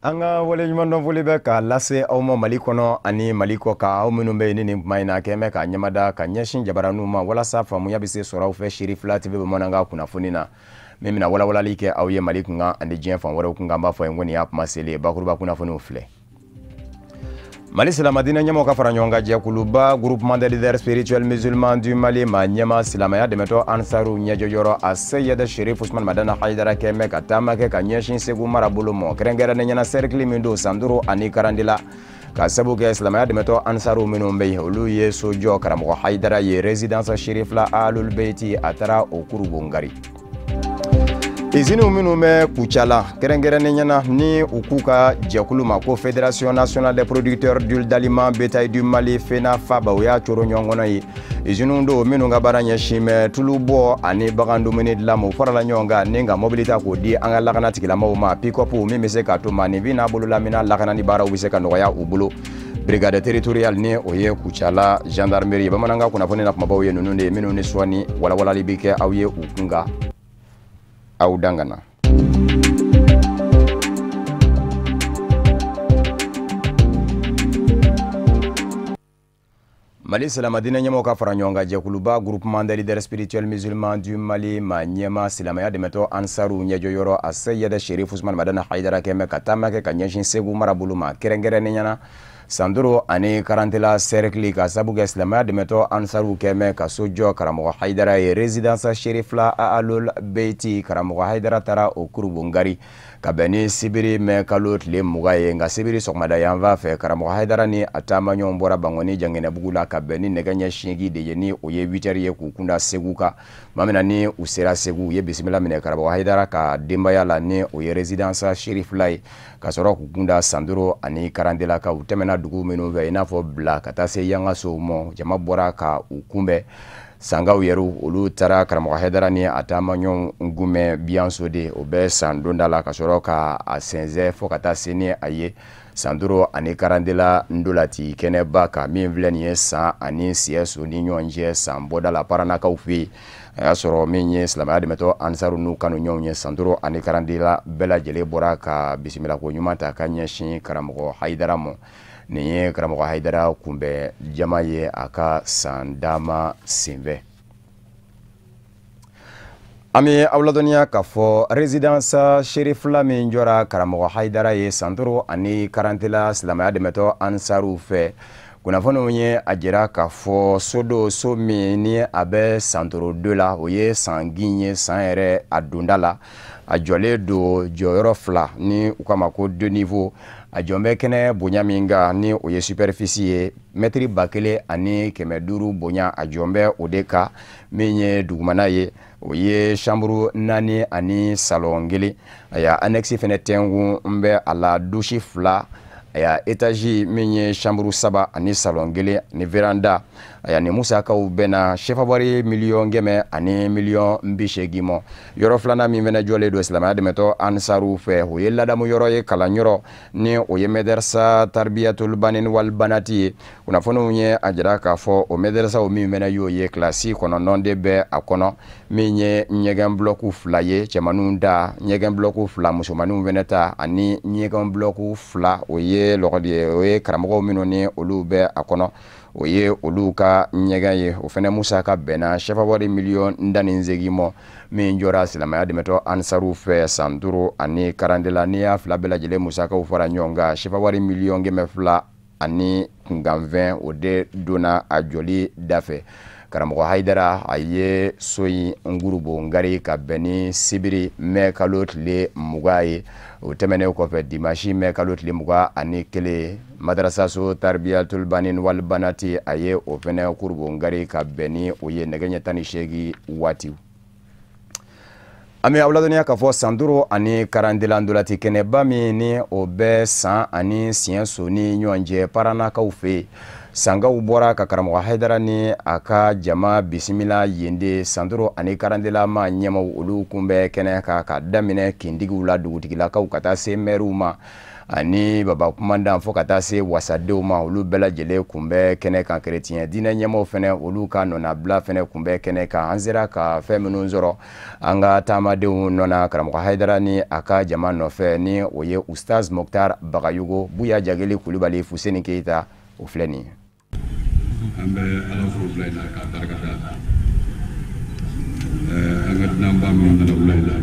An ka waleɲumandɔn foli bɛ ka lase aw ma Mali kɔnɔ ani Mali kɔ kan, aw minnu bɛ yen ni nin kuma in na kɛn bɛ ka ɲɛmada ka ɲɛsin jabaraninw ma walasa faamuya bɛ se sɔrɔ aw fɛ Cherifla TV bamanankan kunnafoni na min bɛna walawalali kɛ aw ye Mali kunkan ani diɲɛ fan wɛrɛw kunkan. An b'a fɔ ye ko nin y'a kuma selen ye. Bakuruba kunnafoniw filɛ. Mali silamɛdinɛ ɲɛmɔgɔ ka fara ɲɔgɔn kan jɛkuluba groupement des leaders spirituels musulmans du Mali ma ɲɛma silamɛya dɛmɛtɔ ansaru ɲɛjɔyɔrɔ a Seyid Cherif Ousmane Madani Haidara kɛn bɛ ka taama kɛ ka ɲɛsin Segu marabolo ma, kɛrɛnkɛrɛnnen ɲɛna cercle min don Santoro ani Karandela, ka sabu kɛ silamɛya dɛmɛtɔ ansaru minnu bɛ yen, olu ye sojɔ karamɔgɔ Haidara ye résidence Cherifla Alul Beyti, a taara o kurubongari. Iziniw minnu bɛ Kucala, kɛrɛnkɛrɛnnen ɲɛna ni u k'u ka jɛkulu ma ko Fédération nationale des producteurs d'huile d'aliment bétail du Mali FENAFAB, o y'a coro ɲɔgɔn kɔnɔ ye. Iziniw don minnu ka baara ɲɛsin bɛ tulu bɔ ani bagan dumuni dilan ma. U farala ɲɔgɔn kan ni ka mobili ta k'o di an ka lakana tigilamɔgɔw ma, pick-up min bɛ se k'a to maaninfin n'a bololaminɛ lakanani baaraw bɛ se ka nɔgɔya u bolo. Brigade territoriale ni o ye Kucala gendarmerie. Bamanankan kunnafoni na kumabaw ye ninnu de ye minnu ni sɔɔni walawalali bɛ kɛ aw ye u kun kan. Aw dangana. Mali silamɛdinɛ ɲɛmɔgɔ ka fara ɲɔgɔn kan jɛkuluba groupement des leaders spirituels musulmans du Mali ma ɲɛma silamɛya dɛmɛtɔ ansaru ɲɛjɔyɔrɔ a Seyid Cherif Ousmane Madani Haidara kɛn bɛ ka taama kɛ ka ɲɛsin Segu marabolo ma, kɛrɛnkɛrɛnnen ɲɛna Santoro ani Karantela cercle, ka sabu kɛ silamɛya dɛmɛtɔ ansaru kɛn bɛ ka so jɔ karamɔgɔ Haidara ye résidence Cherifla Alul Beyti. Karamɔgɔ Haidara taara o kurubongari ka bɛn ni sibiri mɛ kalo tile 20 ye. Nka sibiri sɔgɔmada yanfan fɛ, karamɔgɔ Haidara ni a taamaɲɔgɔn bɔra Bankoni Jangɛnɛbugu la ka bɛn ni nɛgɛ ɲɛ 8 de ye, ni o ye 8 heures ye, k'u kunda Segu kan. Tuma min na ni u sera Segu, u ye bisimila minɛ karamɔgɔ Haidara ka denbaya la, ni o ye résidence Cherifla ye, ka sɔrɔ k'u kunda Santoro ani Karantela kan. U tɛmɛna dugu minnu fɛ, i n'a fɔ Bila ka taa se Yangasow ma, jama bɔra ka u kunbɛn. Sankaw yɛrɛ olu taara karamɔgɔ Haidara ni a taamaɲɔgɔnw kunbɛn Biyanso de, o bɛ san donda la, ka sɔrɔ ka a sɛnsɛn fo ka taa se ni a ye Santoro ani Karantela ndolati kɛnɛba kan, min filɛ nin ye san ani Siyɛso ni ɲɔgɔn cɛ san bɔda la Paranakaw fɛ yen. A y'a sɔrɔ min ye silamɛya dɛmɛtɔ ansaru n'u kanuɲɔgɔnw ye, Santoro ani Karantela bɛɛ lajɛlen bɔra ka bisimilako ɲuman ta ka ɲɛsin karamɔgɔ Haidara ma. Nin ye karamɔgɔ Haidara kunbɛn jama ye a ka san dama senfɛ. An bɛ aw ladɔnniya k'a fɔ résidence Cherifla min jɔra karamɔgɔ Haidara ye Santoro ani Karantela silamɛya dɛmɛtɔ ansaruw fɛ, kunnafoniw ye a jira k'a fɔ so do, so min ni a bɛ Santoro 2 la, o ye sangin ye, san yɛrɛ a donda la. A jɔlen don jɔyɔrɔ 2 ni u k'a ma ko 2 niveaux. A jɔn bɛ kɛnɛ bonya min kan, ni o ye superficie ye mɛtiri 1500 bonya, a jɔn bɛ o de kan. Min ye dugumana ye, o ye chambre 4 ani salon 1. Aya annexe fɛnɛ tɛnkun bɛ a la, douche 2. Aya étage min ye chambre 3 ani salon 1 ni véranda. Aya ni musakaw bɛnna sefa wari miliyɔn 100 ani miliyɔn 80 ma. Yɔrɔ filanan min fɛnɛ jɔlen don silamɛya dɛmɛtɔ ansaruw fɛ, o ye ladamu yɔrɔ ye, kalanyɔrɔ, ni o ye mɛdɛrisa Tarbiyatul Banin wal Banati ye. Kunnafoniw ye a jira k'a fɔ o mɛdɛrisaw min fɛnɛ y'o ye, kilasi 9 de bɛ a kɔnɔ, min ye ɲɛgɛn bulɔku 2 ye cɛmaninw da, ɲɛgɛn bulɔku 2 musomaninw fɛnɛ ta, ani ɲɛgɛn bulɔku 2 o ye lɔgɔdi ye, o ye karamɔgɔw minnu ni olu bɛ a kɔnɔ, o ye olu ka ɲɛgɛn ye. O fɛnɛ musaka bɛnna sefa wari miliyɔn 18 ma, min jɔra silamɛya dɛmɛtɔ ansaruw fɛ Santoro ani Karantela. N'i y'a fila bɛɛ lajɛlen musakaw fara ɲɔgɔn kan, sefa wari miliyɔn 200 ani kunkanfɛn, o de donna a jɔli da fɛ. Karamɔgɔ Haidara a ye so in ngurubongari ka bɛn ni sibiri mɛ kalo tile 20 ye. O tɛmɛnen kɔfɛ, dimanche mɛ kalo tile 21, madrasaso Tarbiyatul Banin wal Banati, a ye o fɛnɛ kurubongari ka bɛn ni o ye nɛgɛ ɲɛ 18 waati. An bɛ aw ladɔnniya k'a fɔ Santoro ani Karantela ndolati kɛnɛba min ni o bɛ san ani Siyɛnso ni ɲɔgɔn cɛ Paranakaw fɛ yen, sankaw bɔra ka karamɔgɔ Haidara ni a ka jama bisimila yen de. Santoro ani Karantela ma ɲɛmaw olu kun bɛ kɛnɛ kan ka daminɛ kintigiw la, dugutigilakaw ka taa se mɛriw ma. Ani baba kumandan fo ka taa se wasadenw ma, olu bɛɛ lajɛlen kun bɛ kɛnɛ kan. Kerecɛn diinɛ ɲɛmaaw fɛnɛ, olu ka nɔnabila fɛnɛ kun bɛ kɛnɛ kan. An sera ka fɛn minnu sɔrɔ an ka taamadenw nɔna karamɔgɔ Hayidara ni a ka jama nɔfɛ, ni o ye Ustaz Mokhtar Bagayogo, Buya Jageli Kulubali, Fuseni Keita, o filɛ nin ye. An bɛ Ala fo wula in na k'a barika da an ka dunanba min nana wula in na,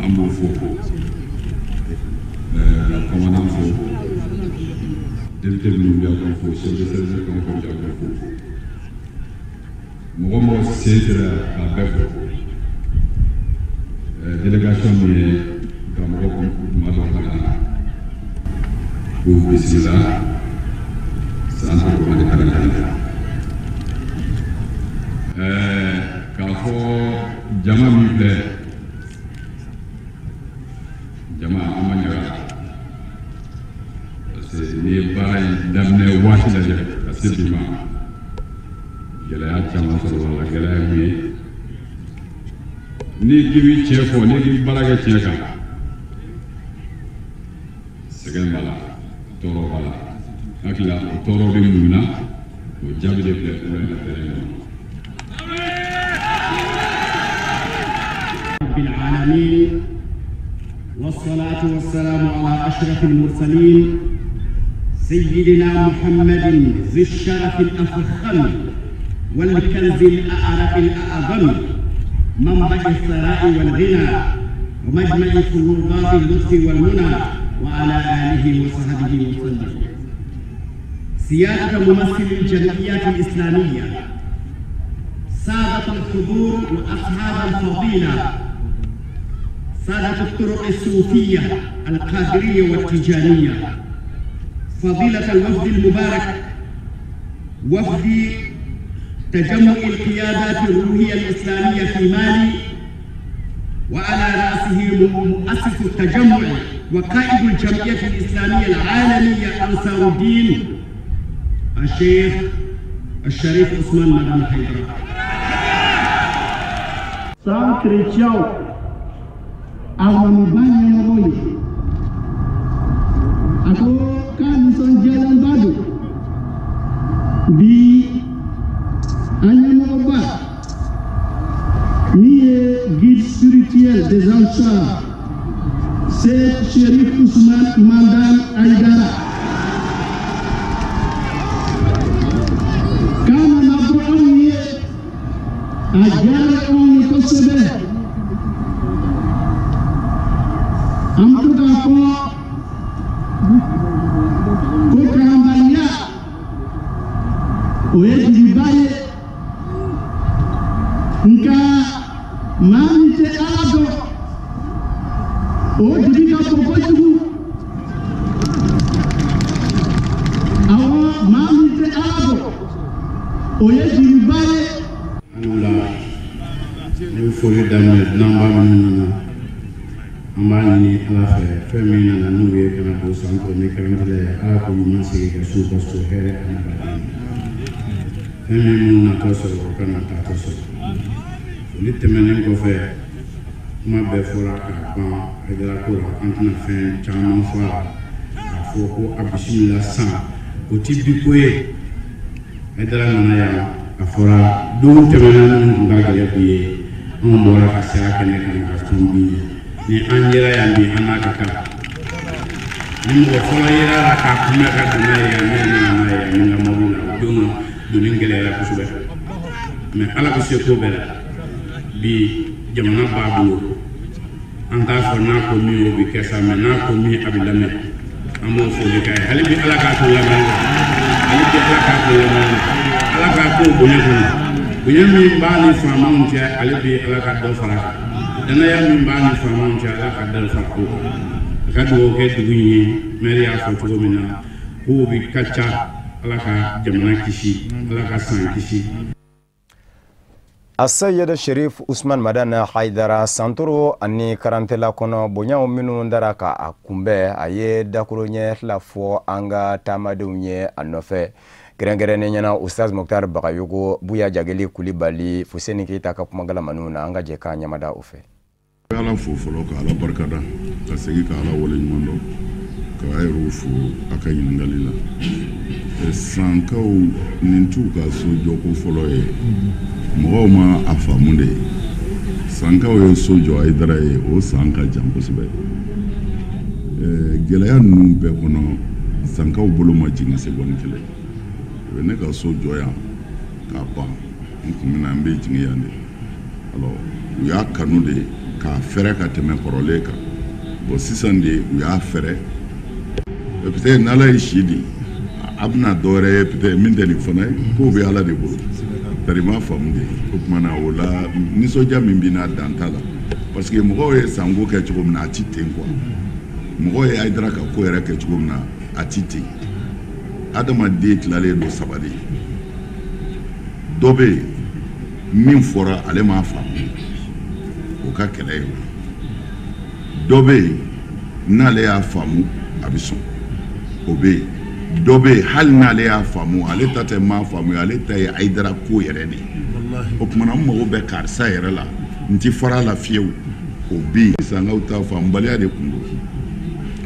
an b'o fo, ka commandant fo, député minnu bɛ yan k'o fo, chef de service fɛn o fɛn bɛ yan k'o fo, mɔgɔ mɔgɔ sen sera k'a bɛɛ fo. Délégation min ye karamɔgɔ ma dɔ ka na k'u bisimila san tɔgɔ de kalan k'a fɔ jama min filɛ, jama an ma ɲaga, parce que n'i ye baara in daminɛ waati lajɛ ka se bi ma, gɛlɛya caman sɔrɔ la. Gɛlɛya ye mun ye? N'i k'i bɛ tiɲɛ fɔ, n'i k'i bɛ baara kɛ tiɲɛ kan, sɛgɛn b'a la, tɔɔrɔ b'a la. N hakili la o tɔɔrɔ bɛ mun na, o jaabi de filɛ wula in na terrain kɔnɔ. رب العالمين، والصلاة والسلام على أشرف المرسلين سيدنا محمد ذي الشرف الأفخم والكنز الأعرق الأعظم، منبع الثراء والغنى ومجمع فروضات اللطف والمنى، وعلى آله وصحبه وسلم. سيادة ممثل الجمعيات الإسلامية، سادة الحضور وأصحاب الفضيلة، سادة الطرق الصوفية القادرية والتجانية، فضيلة الوفد المبارك، وفد تجمع القيادات الروحية الإسلامية في مالي، وعلى رأسه مؤسس التجمع وقائد الجمعية الإسلامية العالمية أنصار الدين الشيخ الشريف عثمان مدني حيدر. San chrétien alimamiba ɲɛmɔgɔ ye, a ko k'a nisɔndiyalenba don bi an ɲɛmɔgɔba min ye guide spirituel des Ansar, c'est Chérif Ousmane Madani Haïdara, k'a nana bɔ anw ye, a diyara anw ye kosɛbɛ. An bɛ to k'a fɔ ko kalanbaliya o ye dibiba ye, nka maa min tɛ Ala dɔn, o dibi ka bon kojugu. Awɔ, maa min tɛ Ala dɔn, o ye dibiba ye. An wula, ne bɛ foli daminɛ dunanba minnu nana, an b'a ɲini Ala fɛ fɛn min nana n'u ye ka na don san tɔ ni karantigɛ ye, Ala k'o ɲuman segin ka s'u ka so hɛrɛ ani baden. Fɛn min minnu natɔ sɔrɔ, o kana taatɔ sɔrɔ. Foli tɛmɛnen kɔfɛ, kuma bɛɛ fɔra k'a ban Hayidara ko la, an tɛna fɛn caman fɔ a la. K'a fɔ ko a bisimila san, o ti bi ko ye. Hayidara nana yan, a fɔra don tɛmɛna minnu tun ka gɛlɛn bi ye, anw bɔra ka sira kɛnɛ kan ka sɔn bi ye. Ni an yera yan bi, an n'a ka kan. Ni mɔgɔ fɔlɔ yera la k'a kunbɛ ka don n'a ye yan, ne nana n'a ye yan ni n ka mobili la, o don donni gɛlɛyara kosɛbɛ. Mɛ Ala bɛ se ko bɛɛ la. Bi jamana b'a bolo, an t'a fɔ n'a ko min o bɛ kɛ sa, mɛ n'a ko min a bɛ lamɛn, an b'o foli k'a ye. Hali bi Ala k'a to lamɛn la, hali bi Ala k'a to lamɛn la, Ala k'a to bonya kɔnɔ, bonya min b'a ni faamaw cɛ, hali bi Ala ka dɔ fara a kan, danaya min b'a ni faamaw cɛ, Ala ka dɔ fara o kan. A ka dugawu kɛ dugu in ye, mɛri y'a fɔ cogo min na, kow bi ka ca, Ala ka jamana kisi, Ala ka san kisi. Asayid Sherif Usman Madani Haidara, Santoro ani Karantela kɔnɔ, bonyaw minnu dara ka a kunbɛn, a ye dakoro ɲɛ fila fɔ an ka taamadenw ye a nɔfɛ, kɛrɛnkɛrɛnnen ɲɛna Ustaz Mokhtar Bagayogo, Buya Jageli Kulibali, Fuseni Keita ka kumagalamaniw na. An ka jɛ k'a ɲamada o fɛ. Ala fo fɔlɔ, ka Ala barikada, ka segin ka Ala waleɲuman dɔn, ka a yɛrɛw fo a ka ɲininkali la. Sankaw, nin t'u ka so jɔko fɔlɔ ye, mɔgɔw ma a faamu de. Sankaw ye so jɔ Hayidara ye, o san ka jan kosɛbɛ. Gɛlɛya ninnu bɛɛ kɔnɔ, sankaw bolo ma jigin seconde kelen. Ne ka so jɔ yan k'a ban, n kun bɛna n bɛ jigin yan de. Alors, u y'a kanu de k'a fɛrɛ ka tɛmɛ kɔrɔlen kan. Bon, sisan de u y'a fɛrɛ. Peut-être n'Ala ye si di, a bɛna dɔ wɛrɛ ye, peut-être min tɛ nin fana ye. Kow bɛ Ala de bolo, tari m'a faamu de. O tuma na, o la nisɔndiya min bɛ n'a dan t'a la, parce que mɔgɔw ye sanko kɛ cogo min na, a ti ten quoi. Mɔgɔw ye Hayidara ka ko yɛrɛ kɛ cogo min na, a ti ten. Adamaden tilalen don saba de ye. Dɔ bɛ yen, min fɔra ale m'a faamu, o ka kɛlɛ ye o. Dɔ bɛ yen, n'ale y'a faamu, a bɛ sɔn, o bɛ yen. Dɔ bɛ yen, hali n'ale y'a faamu, ale ta tɛ m'a faamu ye, ale ta ye Hayidara ko yɛrɛ de ye. O tuma na, n mago bɛ karisa yɛrɛ la, n ti fara a la fiyewu, o bɛ yen. Sankaw ta faamubaliya de kun don.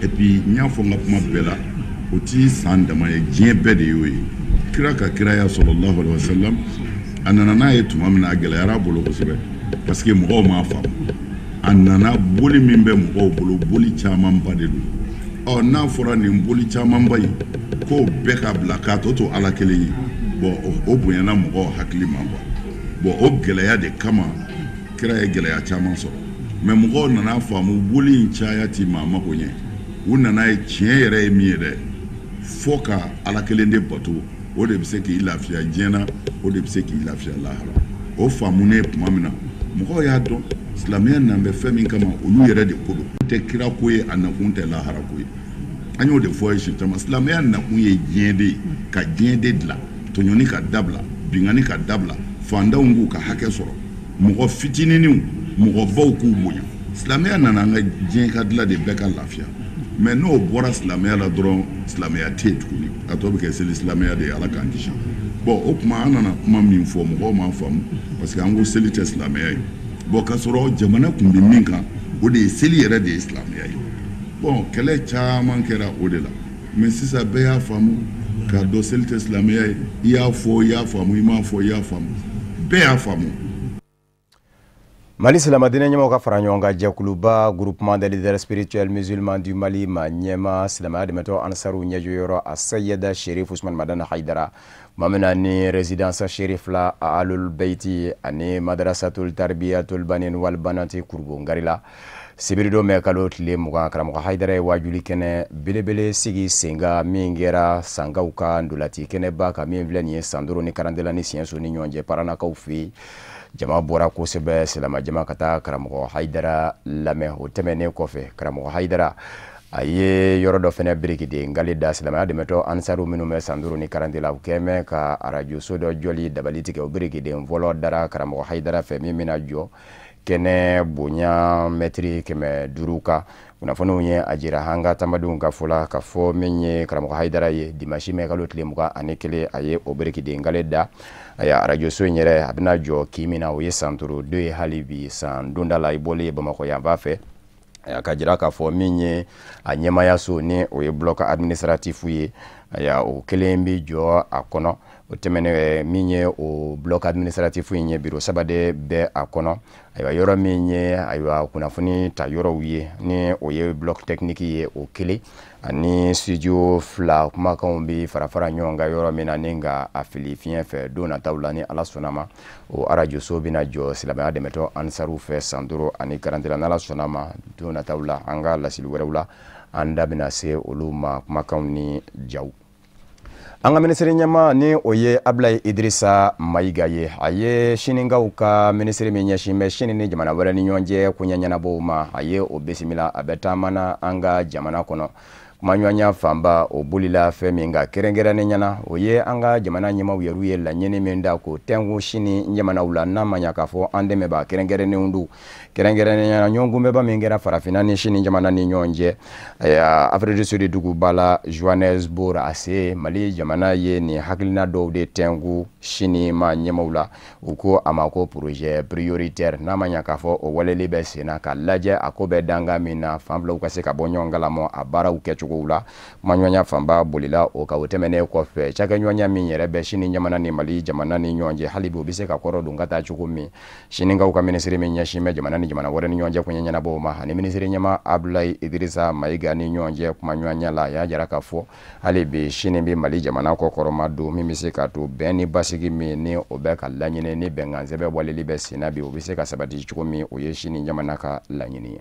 Et puis, n y'a fɔ n ka kuma bɛɛ la, o ti san dama ye, diɲɛ bɛɛ de y'o ye. Kira ka kiraya, sallallahu alaihi wasallam, a nana n'a ye tuma min na, a gɛlɛyara a bolo kosɛbɛ, parce que mɔgɔw m'a faamu. A nana, boli min bɛ mɔgɔw bolo, boli camanba de don. Ɔ, n'a fɔra nin boli camanba in k'o bɛɛ ka bila k'a tɔ to Ala kelen ye, bon, o bonyana mɔgɔw hakili ma quoi. Bon, o gɛlɛya de kama kira ye gɛlɛya caman sɔrɔ. Mais mɔgɔw nana faamu, boli in caya ti maa mako ɲɛ. U nana ye, tiɲɛ yɛrɛ ye min ye dɛ, fo ka Ala kelen de bato, o de bɛ se k'i lafiya diɲɛ na, o de bɛ se k'i lafiya lahara. O faamunen tuma min na, mɔgɔw y'a dɔn silamɛya nan bɛ fɛn min kama, olu yɛrɛ de ko don. Tɛ kira ko ye, a nakun tɛ lahara ko ye. An y'o de fɔ ye siɲɛ caman. Silamɛya nakun ye diɲɛ de ye, ka diɲɛ de dilan, tɔɲɔni ka dabila, bingani ka dabila, fantanw k'u ka hakɛ sɔrɔ, mɔgɔ fitininw, mɔgɔbaw k'u bonya. Silamɛya nana an ka diɲɛ ka dilan de, bɛɛ ka lafiya. Mais n'o bɔra silamɛya la dɔrɔn, silamɛya tɛ yen tuguni, a tɔ bɛ kɛ seli silamɛya de ye. Ala k'an kisi. Bon, o tuma, an nana kuma min fɔ, mɔgɔw m'a faamu, parce que an ko seli tɛ silamɛya ye. Bon, k'a sɔrɔ jamana kun bɛ min kan, o de ye seli yɛrɛ de ye silamɛya ye. Bon, kɛlɛ caman kɛra o de la. Mais sisan, bɛɛ y'a faamu k'a dɔn seli tɛ silamɛya ye. I y'a fɔ, i y'a faamu, i m'a fɔ, i y'a faamu, bɛɛ y'a faamu. Mali silamadinɛ ɲɛmɔgɔ ka fara ɲɔgɔn kan jɛkuluba, Groupement des leaders spirituels musulmans du Mali, ma ɲɛma silamɛya dɛmɛtɔ ansaru ɲɛjɔyɔrɔ, a Sayida Sherif Usman Madani Hayidara, ma mina ni résidence Sherif la Alul Beiti ani Madrasatul Tarbiyatul Banin wal Banati Kurubongari la, sibiridon mɛ kalo tile 20, karamɔgɔ Hayidara ye wajuli kɛnɛ belebele sigi senga min kɛra sankaw ka ndolati kɛnɛba ka min filɛ nin ye Sandoro ni Karandela ni Siɲɛso ni ɲɔgɔn cɛ, Paranakaw fɛ yen. Jama bɔra kosɛbɛ, silama jama, ka taa karamɔgɔ Hayidara lamɛn. O tɛmɛnen kɔfɛ, karamɔgɔ Hayidara a ye yɔrɔ dɔ fɛnɛ birikiden ngale da silamɛya dɛmɛtɔ ansaru minnu bɛ Sanduru ni Karantela, u kɛn ka arajoso dɔ jɔli dabali tigɛ. O birikiden fɔlɔ dara karamɔgɔ Hayidara fɛ, min bɛna jɔ kɛnɛ bonya mɛtiri 500 kan. Kunnafoniw ye a jira an ka tamadenw ka fɔ la, ka fɔ min ye karamɔgɔ Hayidara ye, dimasi mɛ kalo tile 21, a ye o birikiden ngale da. Aya, arajoso in yɛrɛ, a bɛna jɔ kin min na, o ye Santoro do ye. Hali bi san donda la, i bɔlen Bamakɔ yanfan fɛ, ka jira k'a fɔ min ye a ɲɛmayaso ni o ye bloc administratif ye, aya, o kelen bɛ jɔ a kɔnɔ. O tɛmɛnen, min ye o bloc administratif in ye, bureau saba de bɛ a kɔnɔ. Ayiwa, yɔrɔ min ye, ayiwa, kunnafoni ta yɔrɔw ye, ni o ye bloc technique ye, o kelen ani studio fila, kumakanw bɛ fara fara ɲɔgɔn kan yɔrɔ min na ni ka a fili fiɲɛ fɛ. Don nataw la, ni Ala sɔnna ma, o arajoso bɛna jɔ silamɛya dɛmɛtɔ ansaru fɛ Sandoro ani Karantela. N'Ala sɔnna ma, don nataw la, an ka laseli wɛrɛw la, an da bɛna se olu ma, kumakanw ni jaw. An ka minisiri ɲɛma, ni o ye Ablaye Idrissa Mayiga ye, a ye sininkaw ka minisiri min ɲɛsin bɛ sini ni jamana wɛrɛ ni ɲɔgɔn cɛ koɲɛ ɲɛnabɔw ma, a ye o bisimila. A bɛ taama na an ka jamana kɔnɔ. Kumaɲɔgɔnya fanba o bolila fɛn min kan kɛrɛnkɛrɛnnenya na, o ye an ka jamana ɲɛmaaw yɛrɛ ye laɲini min da k'o tɛnku sini jamanaw la, n'a ma ɲa k'a fɔ an dɛmɛbaa kɛrɛnkɛrɛnnenw don. Kɛrɛnkɛrɛnnenya na, ɲɔgɔnkunbɛba min kɛra farafinna ni sini jamana ni ɲɔgɔn cɛ Afrique du Sud duguba la Johannesburg, a se Mali jamana ye nin hakilina dɔw de tɛnku sini ma ɲɛmaaw la. U ko a ma ko projet prioritaire. N'a ma ɲa k'a fɔ o waleli bɛ sen na, ka lajɛ a ko bɛ danga min na, fan filaw ka se ka bɔ ɲɔgɔn kalama a baaraw kɛcogow la. Kumaɲɔgɔnya fanba bolila o kan. O tɛmɛnen kɔfɛ, cakɛɲɔgɔnya min yɛrɛ bɛ sini jamana ni Mali jamana ni ɲɔgɔn cɛ, hali bi o bɛ se ka kɔrɔ don ka taa cogo min, sinikaw ka minisiri min ɲɛsin bɛ jamana ni jamana wɛrɛ ni ɲɔgɔn cɛ koɲɛ ɲɛnabɔw ma, ani minisiri ɲɛma Abdoulaye Idrissa Maïga ni ɲɔgɔn cɛ kumaɲɔgɔnya la, a y'a jira k'a fɔ hali bi sini bɛ Mali jamana kɔkɔrɔma don min bɛ se ka to bɛn ni basigi min ni o bɛ ka laɲini ni bɛnkan sɛbɛn waleli bɛ sen na bi, o bɛ se ka sabati cogo min, o ye sini jamana ka laɲini ye.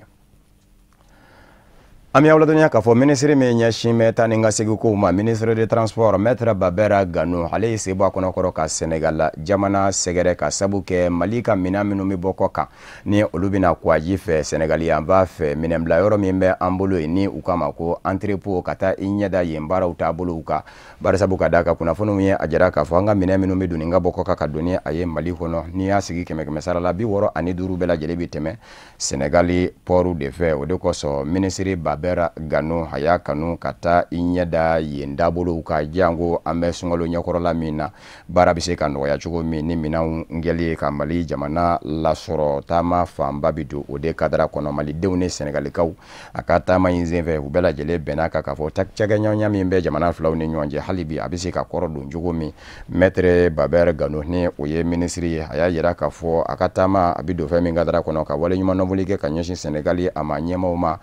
An bɛ aw ladɔnniya k'a fɔ minisiri min ɲɛsin bɛ taa ni ka segin kow ma, ministre de transport, maître Babɛra Gano, ale ye sen bɔ a kɔnɔkɔrɔ ka Sénégal jamana sɛgɛrɛ, ka sabu kɛ Mali ka minɛn minnu bɛ bɔ kɔ kan ni olu bɛna kuwaji fɛ Sénégal yanfan fɛ, minɛnbilayɔrɔ min bɛ an bolo yen ni u k'a ma ko entrepôt, ka taa i ɲɛda yen baaraw taabolow kan. Barisabu ka d'a kan, kunnafoniw ye a jira k'a fɔ an ka minɛn minnu bɛ doni ka bɔ kɔ kan ka don ni a ye Mali kɔnɔ, n'i y'a sigi kɛmɛ kɛmɛ sara la, 65 bɛɛ lajɛlen bɛ tɛmɛ Sénégal port de fɛ. O de kosɔn minisiri Babɛra Gano a y'a kanu ka taa i ɲɛda yen dabolow ka, janko an bɛ sunkalo ɲɛkɔrɔla min na, baara bɛ se ka nɔgɔya cogo min ni minɛnw gɛli ye ka Mali jamana lasɔrɔ. Taama fanba bɛ don o de kadara kɔnɔ. Malidenw ni Sɛnɛgalikaw, a ka taama in senfɛ, u bɛɛ lajɛlen bɛnna kan k'a fɔ cakɛɲɔgɔnya min bɛ jamana filaw ni ɲɔgɔn cɛ, hali bi a bɛ se ka kɔrɔ don cogo min. Maître Babɛra Gano, ni o ye minisiri ye, a y'a jira k'a fɔ a ka taama a bɛ don fɛn min kadara kɔnɔ, ka waleɲumandɔnfoli kɛ ka ɲɛsin Sɛnɛgali a ma ɲɛmaaw ma,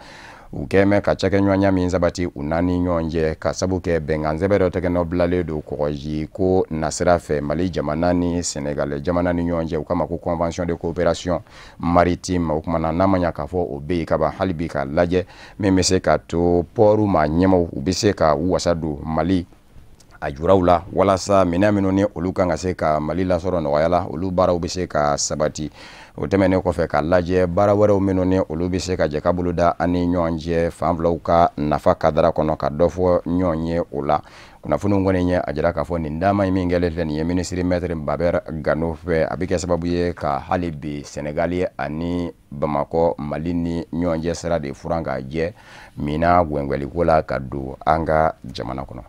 u kɛmɛ ka cakɛɲɔgɔnya min sabati u n'a ni ɲɔgɔn cɛ, ka sabu kɛ bɛnkan sɛbɛn dɔ tɛgɛnɔ bilalen don kɔgɔji ko nasira fɛ Mali jamana ni Sénégal jamana ni ɲɔgɔn cɛ, u kama ko convention de coopération maritime. O kumana n'a ma ɲa k'a fɔ o bɛ yen kaban, hali bi k'a lajɛ min bɛ se ka to port ma ɲɛmaw u bɛ se ka u wasa don Mali a juraw la, walasa minɛn minnu ni olu kan ka se ka Mali lasɔrɔ nɔgɔya la, olu baaraw bɛ se ka sabati. O tɛmɛnen kɔfɛ, k'a lajɛ baara wɛrɛw minnu ni olu bɛ se ka jɛ ka boloda an ni ɲɔgɔn cɛ, fan filaw ka nafa kadara kɔnɔ, ka dɔ fɔ ɲɔgɔn ye o la. Kunnafoniw kɔni ye a jira k'a fɔ nin taama in min kɛlen filɛ nin ye minisiri maître Babɛra Gano fɛ, a bɛ kɛ sababu ye ka hali bi Sénégal ani Bamakɔ Mali ni ɲɔgɔn cɛ sira de furan ka jɛ minan gwɛngwɛliko la ka don an ka jamana kɔnɔ.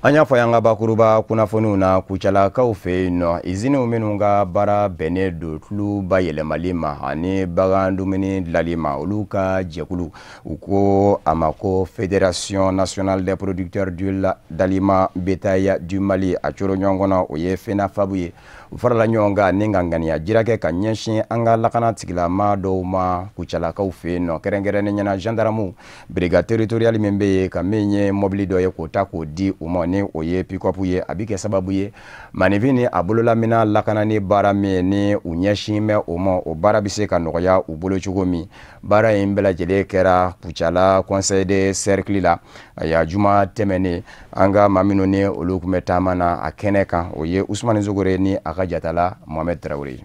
An y'a fɔ y'an ka bakuruba kunnafoniw na, Kucalakaw fɛ yen nɔ, iziniw minnu ka baara bɛnnen don tulu bayɛlɛmali ma ani bagan dumuni dilanli ma, olu ka jɛkulu, u ko a ma ko Fédération nationale des producteurs d'huile d'aliment bétail du Mali, a coro ɲɔgɔn kɔnɔ o ye FENAFAB ye. U farala ɲɔgɔn kan ni ka ŋaniya jira kɛ ka ɲɛsin an ka lakana tigilama dɔw ma Kucalakaw fɛ yen nɔ, kɛrɛnkɛrɛnnen ɲɛna gendarmew brigade territoriale min bɛ yen, ka min ye mɔbili dɔ ye k'o ta k'o di u ma, ni o ye pick-up ye. A bɛ kɛ sababu ye maninfin ni a bololamina lakanani baara min ni u ɲɛsin bɛ o ma, o baara bɛ se ka nɔgɔya u bolo cogo min. Baara in bɛɛ lajɛlen kɛra Kucala conseil de cercle la a juma tɛmɛnen. An ka maa minnu ni olu tun bɛ taama na a kɛnɛ kan, o ye Usumani Sogore ni a ka jatala Mohamed Traoré.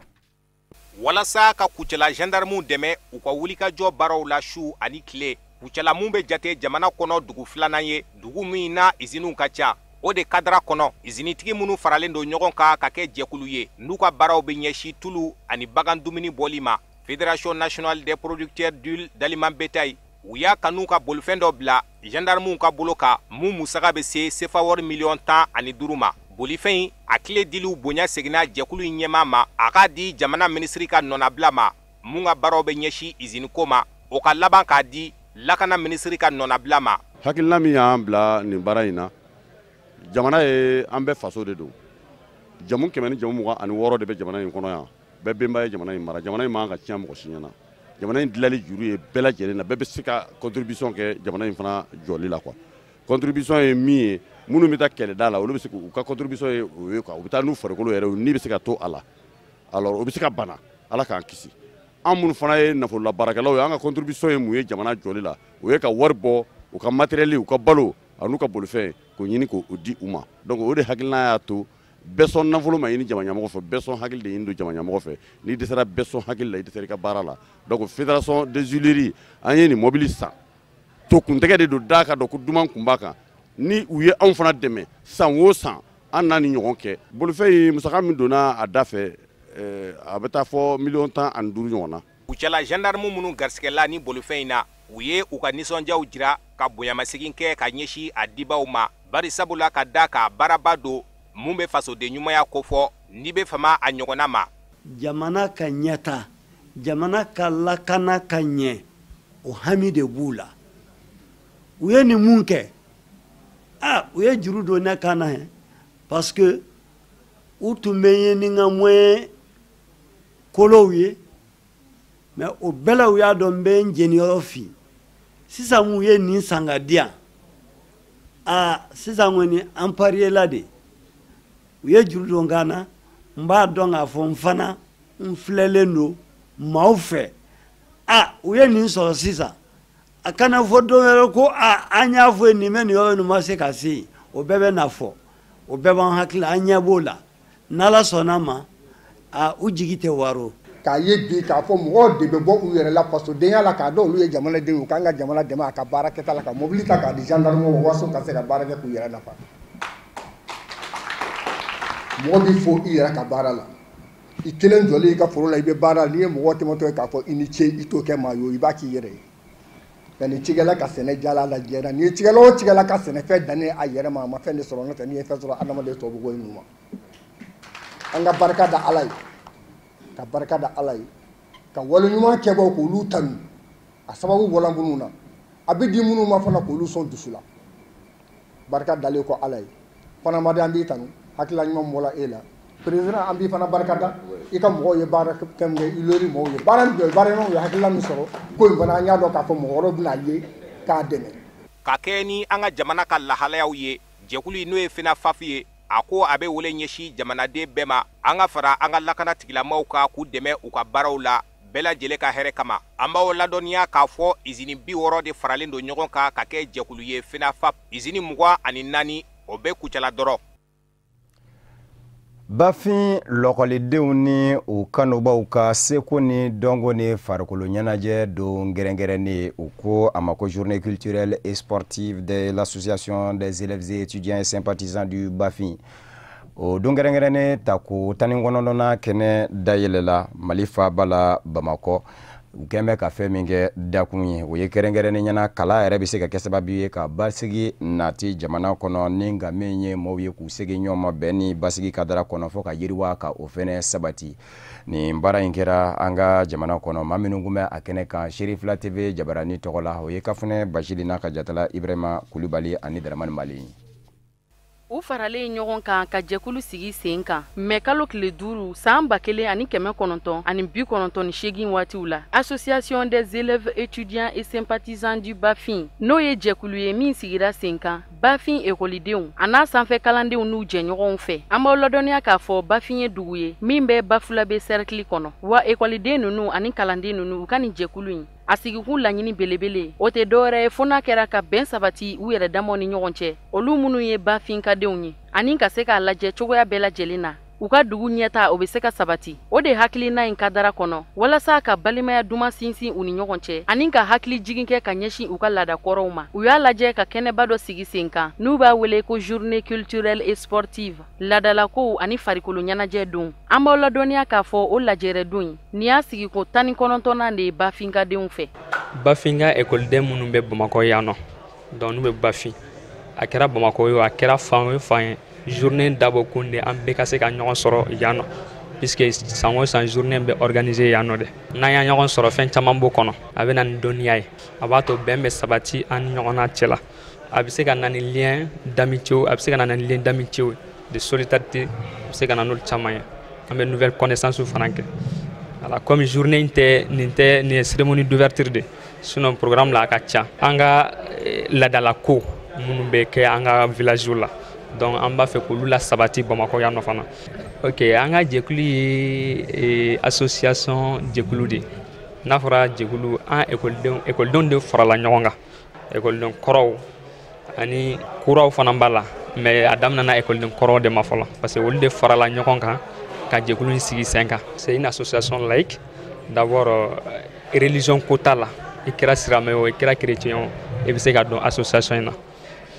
Walasa ka Kucala gendarmew dɛmɛ u ka wulikajɔ baaraw la su ani tile, Kucala mun bɛ jate jamana kɔnɔ dugu filanan ye, dugu min na iziniw ka ca, o de kadara kɔnɔ izinitigi minnu faralen don ɲɔgɔn kan ka kɛ jɛkulu ye n'u ka baaraw bɛ ɲɛsin tulu ani bagan dumuni bɔli ma, Fédération nationale des producteurs d'huile d'aliment bétail, u y'a kanu ka bolifɛn dɔ bila gendarmew ka bolo kan mun musaka bɛ se sefa wari 15 miliyɔn ma. Bolifɛn in a tile diliw bonya seginna jɛkulu in ɲɛmaa ma, a k'a di jamana minisiri ka nɔnabila ma mun ka baaraw bɛ ɲɛsin iziniko ma, o ka laban k'a di lakana minisiri ka nɔnabila ma. Hakilina min y'an bila nin baara in na, jamana ye an bɛɛ faso de don. Jamu kɛmɛ ni jamu 26 de bɛ jamana in kɔnɔ yan. Bɛɛ benba ye jamana in mara. Jamana in man ka tiɲɛ mɔgɔ si ɲɛna. Jamana in dilanli juru ye bɛɛ lajɛlen na. Bɛɛ bɛ se ka contribution kɛ jamana in fana jɔli la quoi. Contribution ye min ye, minnu bɛ taa kɛlɛda la, olu bɛ se k'u ka contribution ye o ye quoi. U bɛ taa n'u farikolo yɛrɛ ye, ni bɛ se ka to a la, alors u bɛ se ka bana, Ala k'an kisi. An minnu fana ye nafolola baarakɛlaw ye, an ka contribution ye mun ye jamana jɔli la? O ye ka wari bɔ u ka matériel, u ka balo ani n'u ka bolifɛn, k'o ɲini k'o di u ma. Donc o de hakilina y'a to bɛɛ sɔn nafolo ma ɲini jama ɲɛmɔgɔ fɛ, bɛɛ sɔn hakili de ɲini don jama ɲɛmɔgɔ fɛ. N'i dɛsɛra bɛɛ sɔn hakili la, i dɛsɛra i ka baara la. Donc Fédération des huileries, an ye nin mobili san. To kuntigɛ de don da ka dɔn ko duman kun b'a kan. Ni u ye anw fana dɛmɛ san o san, an n'a ni ɲɔgɔn kɛ. Bolifɛn in musaka min donna a da fɛ, a bɛ taa fɔ 15 miliyɔn ɲɔgɔn na. Kucala gendarme minnu garisigɛla ni bolifɛn in na, u ye u ka nisɔndiyaw jira ka bonyamasegin kɛ ka ɲɛsin a dibaw ma, bari sabula ka da k'a baaraba don mun bɛ fasoden ɲumanya kofɔ n'i bɛ fama a ɲɔgɔnna ma. Jamana ka ɲɛta, jamana ka lakana ka ɲɛ, o hami de b'u la. U ye nin mun kɛ? A u ye juru don ne kan na hɛn, parce que u tun bɛ ye ni n ka moyen kolow ye, mais o bɛɛ la u y'a dɔn n bɛ n jeniyɔrɔ fin. Sisan u ye nin san ka di yan. Aa, sisan kɔni an pariyela de. U ye juru don kan na. N b'a dɔn k'a fɔ n fana n filɛlen don maaw fɛ. A u ye nin sɔrɔ sisan, a kana fɔ don wɛrɛ ko a an y'a fɔ nin bɛ nin yɔrɔ nin ma se ka se yen. O bɛɛ bɛ na fɔ, o bɛɛ b'an hakili la, an ɲɛ b'o la. N'Ala sɔnna ma, a u jigi tɛ waro. K'a ye bi k'a fɔ mɔgɔw de bɛ bɔ u yɛrɛ la fasodenya la, k'a dɔn olu ye jamanadenw ye, u k'an ka jamana dɛmɛ a ka baara kɛta la, ka mobili ta k'a di gendarme ma waso ka se ka baara kɛ k'u yɛrɛ nafa. Mɔgɔ b'i fo i yɛrɛ ka baara la, i kelen jɔlen i ka foro la, i bɛ baara la. N'i ye mɔgɔ tɛmɛtɔ ye k'a fɔ i ni ce, i t'o kɛ maa ye o, i b'a k'i yɛrɛ ye. Nka ni cikɛla ka sɛnɛ jala la diɲɛ na, n'i ye cikɛla o cikɛla ka sɛnɛfɛn dannen a yɛrɛ ma, a ma fɛn de sɔrɔ. N'o tɛ, n'i ye fɛn sɔrɔ, adamaden tɔ bɛ bɔ i nu ma. An ka barika da Ala ye, ka barika da Ala ye, ka wale ɲuman kɛbaw k'olu tanu. A sababu bɔla minnu na, a bɛ di minnu ma fana, k'olu sɔn dusu la. Barika dalen kɔ Ala ye fana, ma an b'i tanu, hakilila ɲuman bɔla e la. Président, an b'i fana barika da. I ka mɔgɔw ye baara kɛ min kɛ, i lori mɔgɔw ye baara min kɛ, baara ɲumanw ye, hakilila min sɔrɔ ko in fana, an y'a dɔn k'a fɔ mɔgɔ wɛrɛw bɛna ye k'a dɛmɛ. Ka kɛ ni an ka jamana ka lahalayaw ye, jɛkulu n'o ye FENAFAF ye, a ko a bɛ wele ɲɛsin jamanaden bɛɛ ma, an ka fara an ka lakana tigilamaw kan k'u dɛmɛ u ka baaraw la, bɛɛ lajɛlen ka hɛrɛ kama. An b'aw ladɔnniya k'a fɔ izini 60 de faralen don ɲɔgɔn kan ka kɛ jɛkulu ye FENAFAP. Izini 24, o bɛ Kucala dɔrɔn. Bafin lɔkɔlidenw ni u kanubaw ka seko ni dɔnko ni farikolo ɲɛnajɛ don kɛrɛnkɛrɛnnen, u ko a ma ko journée culturelle et sportive de l'association des élèves et étudiants et sympathisants du Bafin, o don kɛrɛnkɛrɛnnen tako 19nan kɛnɛ dayɛlɛla Mali faaba la, Bamakɔ. U kɛn bɛ ka fɛn min kɛ dakun ye, o ye kɛrɛnkɛrɛnnen ɲɛna kala yɛrɛ bɛ se ka kɛ sababu ye ka basigi nati jamana kɔnɔ, ni nka min ye maaw ye k'u segin ɲɔgɔn ma bɛn ni basigi kadara kɔnɔ, fo ka yiriwa ka o fɛnɛ sabati. Nin baara in kɛra an ka jamana kɔnɔ. Maa minnu kun bɛ a kɛnɛ kan Serifila TV jabarani tɔgɔ la, o ye Kafunɛ Basili n'a ka jatala Ibrahima Kulubali ani Daramani Mali. U faralen ɲɔgɔn kan ka jɛkulu sigi sen kan mɛ kalo tile 5 san 1998 waatiw la, Association des élèves, étudiants et sympathisants du Bafin, n'o ye jɛkulu ye min sigira sen kan Bafin ekɔlidenw a n'a sanfɛ kalandenw n'u jɛɲɔgɔnw fɛ. An b'aw ladɔnniya k'a fɔ Bafin ye dugu ye min bɛ Bafulabe cercle kɔnɔ. Wa ekɔliden ninnu ani kalanden ninnu, u ka nin jɛkulu in a sigikun laɲini belebele, o tɛ dɔwɛrɛ ye fo n'a kɛra ka bɛn sabati u yɛrɛ damaw ni ɲɔgɔn cɛ, olu minnu ye Bafinkadenw ye, ani ka se k'a lajɛ cogoya bɛɛ lajɛlen na u ka dugu ɲɛta o bɛ se ka sabati. O de hakilina in kadara kɔnɔ walasa ka balimaya duman sinsin u ni ɲɔgɔn cɛ, ani ka hakili jigin kɛ ka ɲɛsin u ka laada kɔrɔw ma. U y'a lajɛ ka kɛnɛba dɔ sigi sen kan n'u b'a wele ko journée culturelle et sportive, laadalakow ani farikolo ɲɛnajɛ don. An b'aw ladɔnniya k'a fɔ o lajɛrɛ don in, nin y'a sigi ko 19nan de ye Bafinkadenw fɛ. Bafinka ekɔliden minnu bɛ Bamakɔ yan nɔ, donc n'u bɛ Bafin, a kɛra Bamakɔ ye o, a kɛra fan o fan ye, journée dabɔ kun de an bɛɛ ka se ka ɲɔgɔn sɔrɔ yan nɔ, puisque san o san journée bɛ organiser yan nɔ dɛ. N'an y'a ɲɔgɔn sɔrɔ, fɛn caman b'o kɔnɔ. A bɛ na ni dɔnniya ye, a b'a to bɛn bɛ sabati an ni ɲɔgɔn na cɛ la, a bɛ se ka na ni lien d'amitié, a bɛ se ka na ni lien d'amitié, de solidarité, a bɛ se ka na n'olu caman ye. An bɛ nouvelle connaissance fana kɛ. Voilà, comme journée in tɛ nin tɛ, nin ye cérémonie d'ouverture de, sinon programme la a ka ca. An ka laadalako minnu bɛ kɛ an ka village la, donc an b'a fɛ k'olu la sabati Bamakɔ yan nɔ fana. Ok, an ka jɛkulu ye association jɛkulu de ye. N'a fɔra jɛkulu, an ekɔlidenw de farala ɲɔgɔn kan, ekɔliden kɔrɔw ani kuraw fana b'a la, mais a daminɛna ekɔliden kɔrɔw de ma fɔlɔ, parce que olu de farala ɲɔgɔn kan ka jɛkulu in sigi sen kan. C'est une association laïque d'abord. Religion ko t'a la, i kɛra silamɛ o, i kɛra chrétien o. i bɛ se ka don association in na.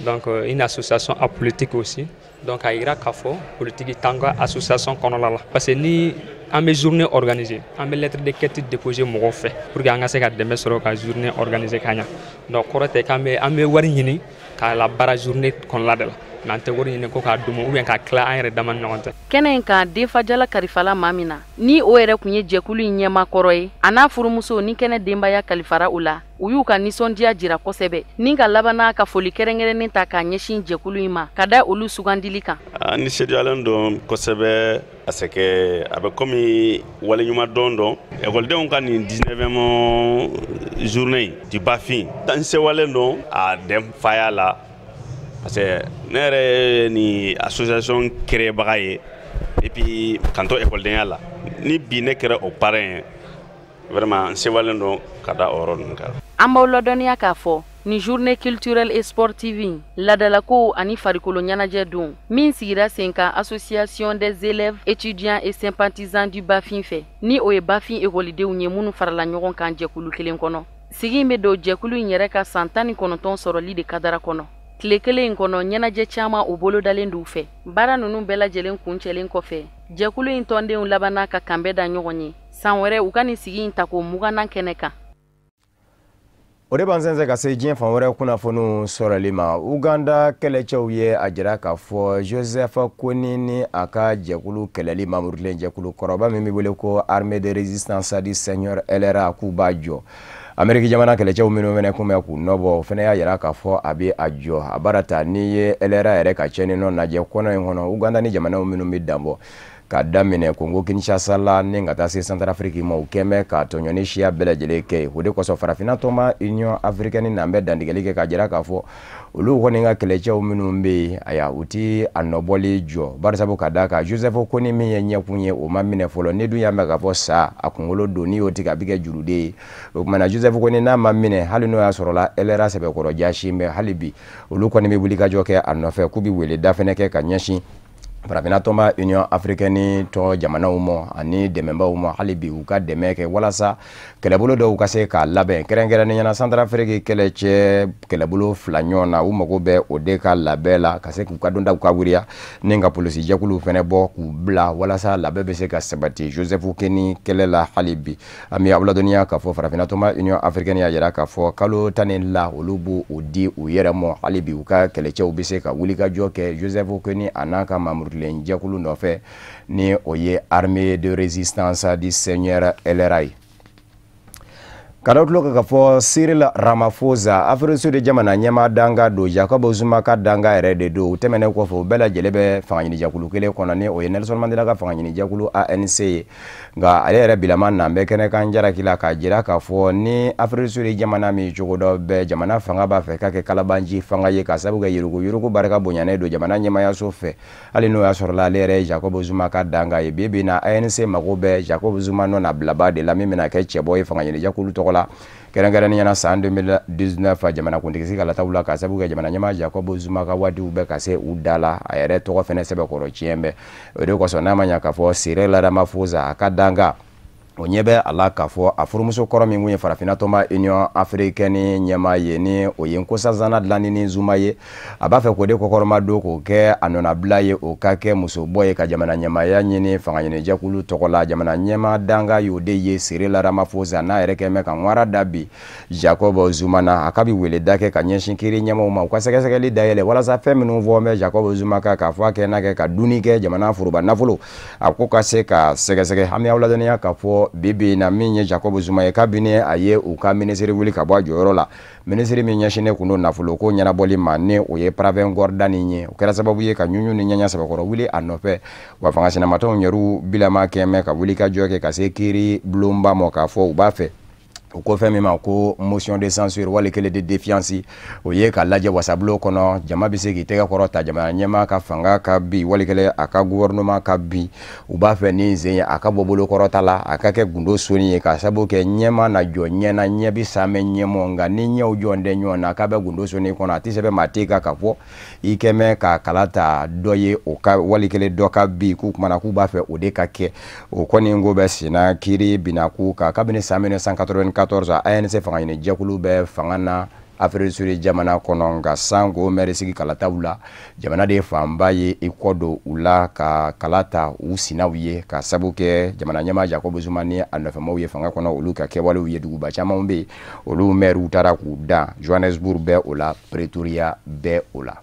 Donc une association apolitique aussi. Donc a yira k'a fɔ politique t'an ka association kɔnɔla la, parce que ni an bɛ journée organiser, an bɛ lettre de quête déposer mɔgɔw fɛ pour que an ka se ka dɛmɛ sɔrɔ ka journée organiser ka ɲa. Donc kɔrɔ tɛ k'an bɛ an bɛ wari ɲini k'a la baara journée kɔnɔla de la, mais an tɛ wari ɲini ko k'a d'u ma ou bien k'a tila an yɛrɛ dama ni ɲɔgɔn cɛ. Kɛnɛ in kan, denfajala kalifala maa min na, ni o yɛrɛ tun ye jɛkulu in ɲɛma kɔrɔ ye, a n'a furumuso ni kɛnɛ denbaya kalifara u la, u y'u ka nisɔndiya jira kosɛbɛ ni ka labanna ka foli kɛrɛnkɛrɛnnen ta k'a ɲɛsin jɛkulu in ma ka da olu sugandili kan. An nisɔndiyalen don kosɛbɛ, parce que a bɛ komi waleɲuman dɔn dɔn ekɔlidenw ka nin 19e journée du Bafin. N sewalen don a denfaya la, parce que ne yɛrɛ ye nin association créebaga ye et puis k'an to ekɔlidenya la, ni bi ne kɛra o parrain ye, vraiment n sewalen don ka da o yɔrɔ ninnu kan. An b'aw ladɔnniya k'a fɔ ni journée culturelle et sportive in, ladalakow ani farikolo ɲɛnajɛ don min sigira sen kan association des élèves, étudiants et sympathisants du Bafin fɛ, ni o ye Bafin ekɔlidenw ye minnu farala ɲɔgɔn kan jɛkulu kelen kɔnɔ. Sigi in bɛ don jɛkulu in yɛrɛ ka san 19 sɔrɔli de kadara kɔnɔ. Tile kelen in kɔnɔ, ɲɛnajɛ caman o bolodalen d'u fɛ. Baara ninnu bɛɛ lajɛlen kuncɛlen kɔfɛ, jɛkulu in tɔndenw labanna ka kanbɛn da ɲɔgɔn ye san wɛrɛ u ka nin sigi in tako 20nan kɛnɛ kan. O de b'an sɛnsɛn ka se diɲɛ fan wɛrɛ kunnafoniw sɔrɔli ma. Uganda kɛlɛcɛw ye a jira k'a fɔ Joseph Kony ni a ka jɛkulu kɛlɛli mamurilen jɛkulu kɔrɔba min bɛ wele ko Armée de résistance du Seigneur LRA, k'u b'a jɔ. Ameriki jamana kɛlɛcɛw minnu fɛnɛ kun bɛ k'u nɔbɔ, o fɛnɛ y'a yira k'a fɔ a bɛ a jɔ. A baara ta n'i ye LRA yɛrɛ ka tiɲɛni nɔ lajɛ kɔnɔ in kɔnɔ, Uganda ni jamanaw minnu bɛ danbɔ ka daminɛ Kongo Kinshasa la ni ka taa se Centrafrique ma, u kɛn bɛ ka tɔɲɔni siya bɛɛ lajɛlen kɛ yen. O de kosɔn farafinna tɔnba Union africaine n'an bɛ dantigɛli kɛ k'a jira k'a fɔ olu kɔni ka kɛlɛcɛw minnu bɛ yen, ayiwa, u ti a nɔbɔli jɔ, barisabu ka d'a kan Joseph Kony min ye ɲɛkun ye, o ma minɛ fɔlɔ. Ni dun y'a mɛn k'a fɔ sa a kunkolo don, n'i y'o tigɛ a bɛ kɛ juruden ye. O tuma na Joseph Kony n'a ma minɛ, hali n'o y'a sɔrɔ la LRA sɛbɛkɔrɔ jasi bɛ, hali bi olu kɔni bɛ wulikajɔ kɛ a nɔfɛ, k'u bɛ weleda fɛnɛ kɛ ka ɲɛsin farafinna tɔnba Union africaine tɔn jamanaw ma ani dɛmɛbaw ma, hali bi u ka dɛmɛ kɛ walasa kɛlɛbolo dɔw ka se k'a labɛn, kɛrɛnkɛrɛnnenya la Centrafrique kɛlɛcɛ kɛlɛbolo 2 ɲɔgɔn na. U mago bɛ o de ka labɛn la ka se k'u ka dondaw ka wuriya ni ka polisi jɛkuluw fɛnɛ bɔ k'u bila walasa labɛn bɛ se ka sabati Joseph Kony kɛlɛ la. Hali bi an bɛ aw ladɔnniya k'a fɔ farafinna tɔnba Union africaine y'a jira k'a fɔ kalo 12 olu b'o di u yɛrɛ ma, hali bi u ka kɛlɛcɛw bɛ se ka wulikajɔ kɛ Joseph Kony a n'a ka mamuru jɛkulu nɔfɛ, ni o ye Armée de résistance du Seigneur LRA ye. Ka da tulo kan k'a fɔ Cyril Ramaphosa, Afrique du Sud jamana ɲɛmaa danga don, Jacob Zuma ka danga yɛrɛ de don. O tɛmɛnen kɔfɛ, u bɛɛ lajɛlen bɛ fangaɲinijɛkulu kelen kɔnɔ, ni o ye Nelson Mandela ka fangaɲinijɛkulu ANC ye. Nka ale yɛrɛ bilama nan bɛ kɛnɛ kan jalaki la k'a jira k'a fɔ ni Afrique du Sud jamana min cogo dɔ bɛ jamana fanga b'a fɛ k'a kɛ kalabanji fanga ye, ka sababu kɛ yurugu barika bonyanen don jamana ɲɛmaayaso fɛ, hali n'o y'a sɔrɔ la ale yɛrɛ ye Jacob Zuma ka danga ye. Bi bi in na, ANC mago bɛ Jacob Zuma nɔ nabilaba de la min bɛna kɛ cɛbɔ ye fangaɲinijɛkulu tɔgɔ la, kɛrɛnkɛrɛnnenya la san 2019 jamanakuntigi sigi kalataw la, ka sababu kɛ jamana ɲɛmaa Jacob Zuma ka waatiw bɛ ka se u da la, a yɛrɛ tɔgɔ fɛnɛ sɛbɛkɔrɔ tiɲɛ bɛ. O de kosɔn n'a ma ɲa k'a fɔ Cyril Ramaphosa a ka danga, o ɲɛ bɛ a la k'a fɔ a furumuso kɔrɔ min kun ye farafinna tɔnba Union africaine ɲɛmaa ye, ni o ye Nkosazana Dlamini Zuma ye, a b'a fɛ k'o de kɔkɔrɔma don k'o kɛ a nɔnabila ye, o ka kɛ musobɔ ye ka jamana ɲɛmaaya ɲini fangaɲinijɛkulu tɔgɔ la. Jamana ɲɛmaa danga y'o de ye Cyril Ramaphosa, n'a yɛrɛ kɛn bɛ ka ŋwara da bi Jacob Zuma na. A ka bi weleda kɛ ka ɲɛsin kiiri ɲɛmaaw ma, u ka sɛgɛsɛgɛli dayɛlɛ walasa fɛn minnu fɔ bɛ Jacob Zuma kan k'a fɔ a kɛ n'a kɛ ka dunni kɛ jamana foroba nafolo, a ko ka se ka sɛgɛsɛgɛ. An bɛ aw ladɔnniya k'a fɔ bi bi in na, min ye Jacob Zuma ye, kabini a ye u ka minisiri wuli ka bɔ a jɔyɔrɔ la, minisiri min ɲɛsinnen kun don nafolo ko ɲɛnabɔli ma, ni o ye Pravin Gordhan ye, o kɛra sababu ye ka ɲuɲu ni ɲɛɲɛ sɛbɛkɔrɔ wuli a nɔfɛ. Wa fanga sinamatɔnw yɛrɛw bilama kɛn bɛ ka wuli ka jɔ kɛ ka se kiiri bulonba ma k'a fɔ u b'a fɛ o ko fɛn min ma ko motion de censure wali kelen de défiance, o ye ka lajɛ wasabulon kɔnɔ jama bɛ se k'i tɛgɛ kɔrɔ ta jamana ɲɛmaa ka fanga ka bi wali kelen a ka gouvernement ka bi. U b'a fɛ ni sen ye a ka bɔ bolo kɔrɔta la, a ka kɛ gundo soni ye, ka sababu kɛ ɲɛmaa na jɔ ɲɛ na, ɲɛ bi samɛ ɲɛmɔ, nka ni ɲɛw jɔn tɛ ɲɔgɔn na k'a bɛ gundo soni kɔnɔ, a tɛ sɛbɛn maa tɛ kan k'a fɔ i kɛmɛ ka kala ta dɔ ye o ka wali kelen dɔ ka bi. K'u kumana k'u b'a fɛ o de ka kɛ, o kɔni ko bɛ senna kiiri binna k'u kan kabini san 1994 ANC fanga ɲini jɛkulu bɛ fanga na. Afrique du Sud jamana kɔnɔ. Nka sanko mɛrisigi kalataw la, jamana de fanba ye i kɔ don u la ka kala ta u sinaw ye, ka sabu kɛ jamana ɲɛmaa Jacob Zuma ni a nɔfɛmaw ye fanga kɔnɔ, olu ka kɛwalew ye. Duguba caman bɛ yen, olu mɛriw taara k'u dan. Johannesburg bɛ o la, Pretoria bɛ o la.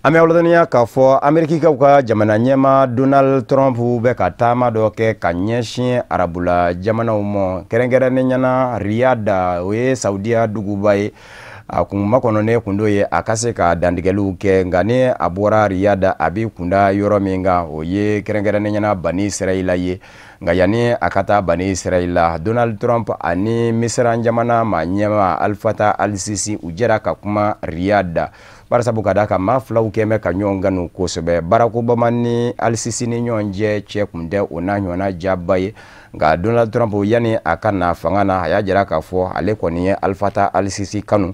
An bɛ aw ladɔnniya k'a fɔ Amerikikaw ka jamana ɲɛmaa Donald Trump bɛ ka taama dɔ kɛ ka ɲɛsin arabula jamanaw ma, kɛrɛnkɛrɛnnenya na Riyad, o ye Saudiya duguba ye. A kun makɔnɔnen kun do ye a ka se ka dantigɛliw kɛ. Nka ni a bɔra Riyad, a bɛ kunda yɔrɔ min kan, o ye kɛrɛnkɛrɛnnenya na Bani Israɛla ye. Nka yanni a ka taa Bani Israɛla, Donald Trump ani Misira jamana maa ɲɛmaa Al-Fatah al-Sisi, u jɛra ka kuma Riyad, barisabu ka d'a kan maa filaw kɛn bɛ ka ɲɔgɔn kanu kosɛbɛ. Barack Obama ni al-Sisi ni ɲɔgɔn cɛ cɛ kun tɛ o n'a ɲɔgɔnna jaba ye. Nka Donald Trump, yanni a ka na fanga na, a y'a jira k'a fɔ ale kɔni ye Al-Fatah al-Sisi kanu,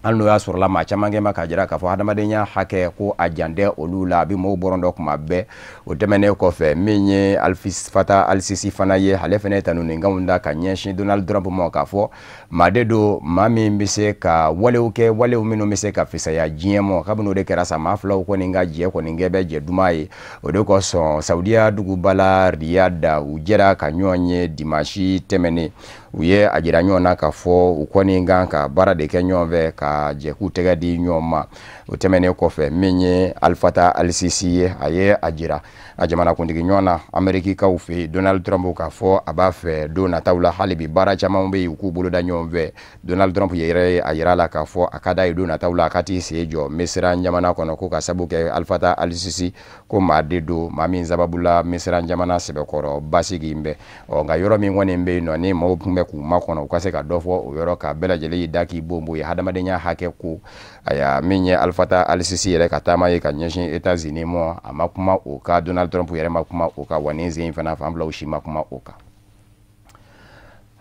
hali n'o y'a sɔrɔla maa caman kɛ ma k'a jira k'a fɔ hadamadenya hakɛ ko a jan tɛ olu la, a bɛ maaw bɔrɔn dɔ kuma bɛɛ. O tɛmɛnen kɔfɛ, min ye Al-Fatah al-Sisi fana ye, ale fana ye tanunikanw da ka ɲɛsin Donald Trump ma, k'a fɔ maa de don, maa min bɛ se ka walew kɛ, walew minnu bɛ se ka fisaya diɲɛ ma. Kabini o de kɛra sa, maa filaw kɔni ka jɛ kɔni kɛ bɛ jɛ duman ye. O de kosɔn Saudiya duguba la Riyad, u jɛra ka ɲɔgɔn ye dimanche tɛmɛnen. U ye a jira ɲɔgɔn na k'a fɔ u kɔni kan ka baara de kɛ ɲɔgɔn fɛ, ka jɛ k'u tɛgɛ di ɲɔgɔn ma. O tɛmɛnen kɔfɛ, min ye Al-Fatah al-Sisi ye, a ye a jira a jamanakuntigi ɲɔgɔn na Amerikikaw fɛ yen Donald Trump k'a fɔ a b'a fɛ don nataw la, hali bi baara caman bɛ yen, u k'u bolo da ɲɔgɔn fɛ. Donald Trump yɛrɛ ye a jira la k'a fɔ a ka d'a ye don nataw la a ka t'i sen jɔ Misira jamana kɔnɔ, ko ka sabu kɛ Al-Fatah al-Sisi ko maa de don, maa min sababu la Misira jamana sɛbɛkɔrɔ basigi bɛ. Ɔ nka yɔrɔ min kɔni bɛ yen nɔ, ni maaw tun bɛ k'u makɔnɔ u ka se ka dɔ fɔ o yɔrɔ kan, bɛɛ lajɛlen y'i da k'i bon ye hadamadenya hakɛ ko. Aya, min ye Al-Fatah al-Sisi yɛrɛ ka taama ye ka ɲɛsin États-Unis ma, a ma kuma o kan, Donald Trump yɛrɛ ma kuma o kan, wa nin sen in fana fan filaw si ma kuma o kan.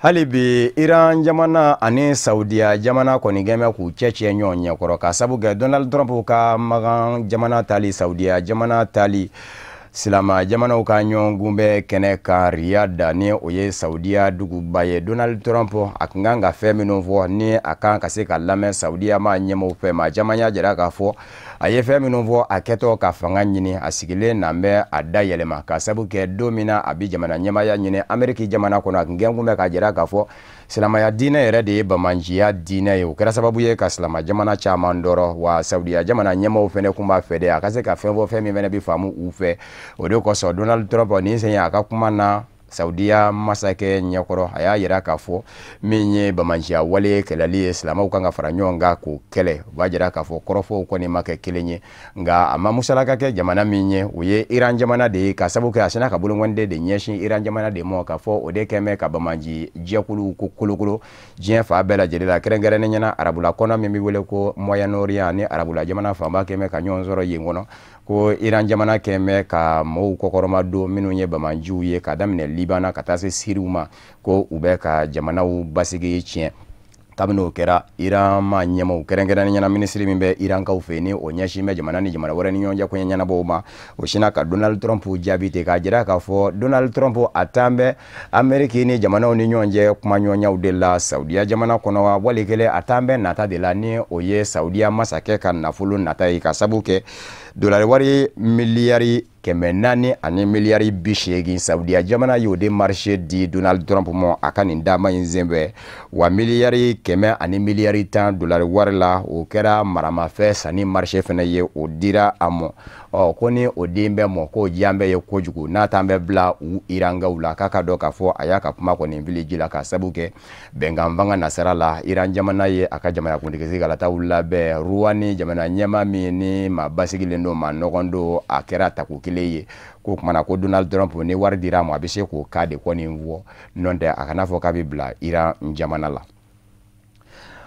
Hali bi Iran jamana ani Saudiya jamana kɔni kɛn bɛ k'u cɛ cɛ ɲɔgɔn ɲɛkɔrɔ, ka sabu kɛ Donald Trump ka Makan jamana tali, Saudiya jamana tali, silama jamanaw ka ɲɔgɔn kunbɛn kɛnɛ kan Riyad, ni o ye Saudiya duguba ye. Donald Trump a kun kan ka fɛn minnu fɔ, ni a kan ka se ka lamɛn Saudiya maa ɲɛmaaw fɛ, maa caman y'a jira k'a fɔ a ye fɛn minnu fɔ a kɛtɔ ka fanga ɲini, a sigilen nan bɛ a da yɛlɛma, ka sabu kɛ don min na a bɛ jamana ɲɛmaaya ɲini Ameriki jamana kɔnɔ, a kun kɛn kun bɛ k'a jira k'a fɔ silamɛya diinɛ yɛrɛ de ye bamanciya diinɛ ye. O kɛra sababu ye ka silama jamana caman dɔrɔ, wa Saudiya jamana ɲɛmaaw fɛnɛ kun b'a fɛ de a ka se ka fɛn fɔ, fɛn min fɛnɛ bɛ faamu u fɛ. O de kosɔn Donald Trump nin sen a ka kuma na Saudiya masakɛ ɲɛkɔrɔ, a y'a jira k'a fɔ min ye bamanciya wale kɛlɛli ye, silamɛw kan ka fara ɲɔgɔn kan k'o kɛlɛ. O b'a jira k'a fɔ kɔrɔfɔw kɔni ma kɛ kelen ye. Nka a ma musalaka kɛ jamana min ye, o ye Iran jamana de ye, ka sabu kɛ a sina ka bolonkɔniden de ɲɛsin Iran jamana de ma, k'a fɔ o de kɛn bɛ ka bamanci jɛkuluw ko kolokolo diɲɛ fan bɛɛ lajɛlen la, kɛrɛnkɛrɛnnen ɲɛna arabula kɔnɔ min bɛ wele ko Moyen-Orient, ni arabula jamana fanba kɛn bɛ ka ɲɔgɔn sɔrɔ yen kɔnɔ, ko Iran jamana kɛn bɛ ka mɔgɔw kɔkɔrɔma don minnu ye bamanciw ye, ka daminɛ Liban ka taa se Siriw ma, ko u bɛ ka jamanaw basigi tiɲɛ. Kabini o kɛra, Iran ma ɲɛmaaw, kɛrɛnkɛrɛnnen ɲɛna minisiri min bɛ Irankaw fɛ, ni o ɲɛsin bɛ jamana ni jamana wɛrɛ ni ɲɔgɔn cɛ koɲɛ ɲɛnabɔw ma, o sinna ka Donald Trump jaabi ten, k'a jira k'a fɔ Donald Trump a taan bɛ Ameriki ni jamanaw ni ɲɔgɔn cɛ kumaɲɔgɔnyaw de la Saudiya jamana kɔnɔ, wa wali kelen a taan bɛ nata de la, ni o ye Saudiya masakɛ ka nafolo nata ye, ka sabu kɛ dolari wari miliyari 480 miliyari Saudiya jamana y'o de marché di Donald Trump ma a ka nin dama in senfɛ. Wa miliyari 100 ani miliyari 10 dolari wari la, o kɛra maramafɛn sanni marché fɛnɛ ye, o dira a ma. Ɔ ko ni o den bɛ mɔ, k'o diya bɛ ye kojugu, n'a t'an bɛ bila u Irankaw la, k'a ka dɔn k'a fɔ a y'a ka kuma kɔni fili ji la, ka sabu kɛ bɛnkan fanga nasira la Iran jamana ye a ka jamanakuntigi kalataw labɛn. Rouhani jamana ɲɛmaa min ni maa basigilen don, maa nɔgɔn don, a kɛra tako kelen ye ko kumana ko Donald Trump ni wari dira a ma, a bɛ se k'o ka de kɔni fɔ, n'o tɛ a kana fɔ k'a bɛ bila Iran jamana la.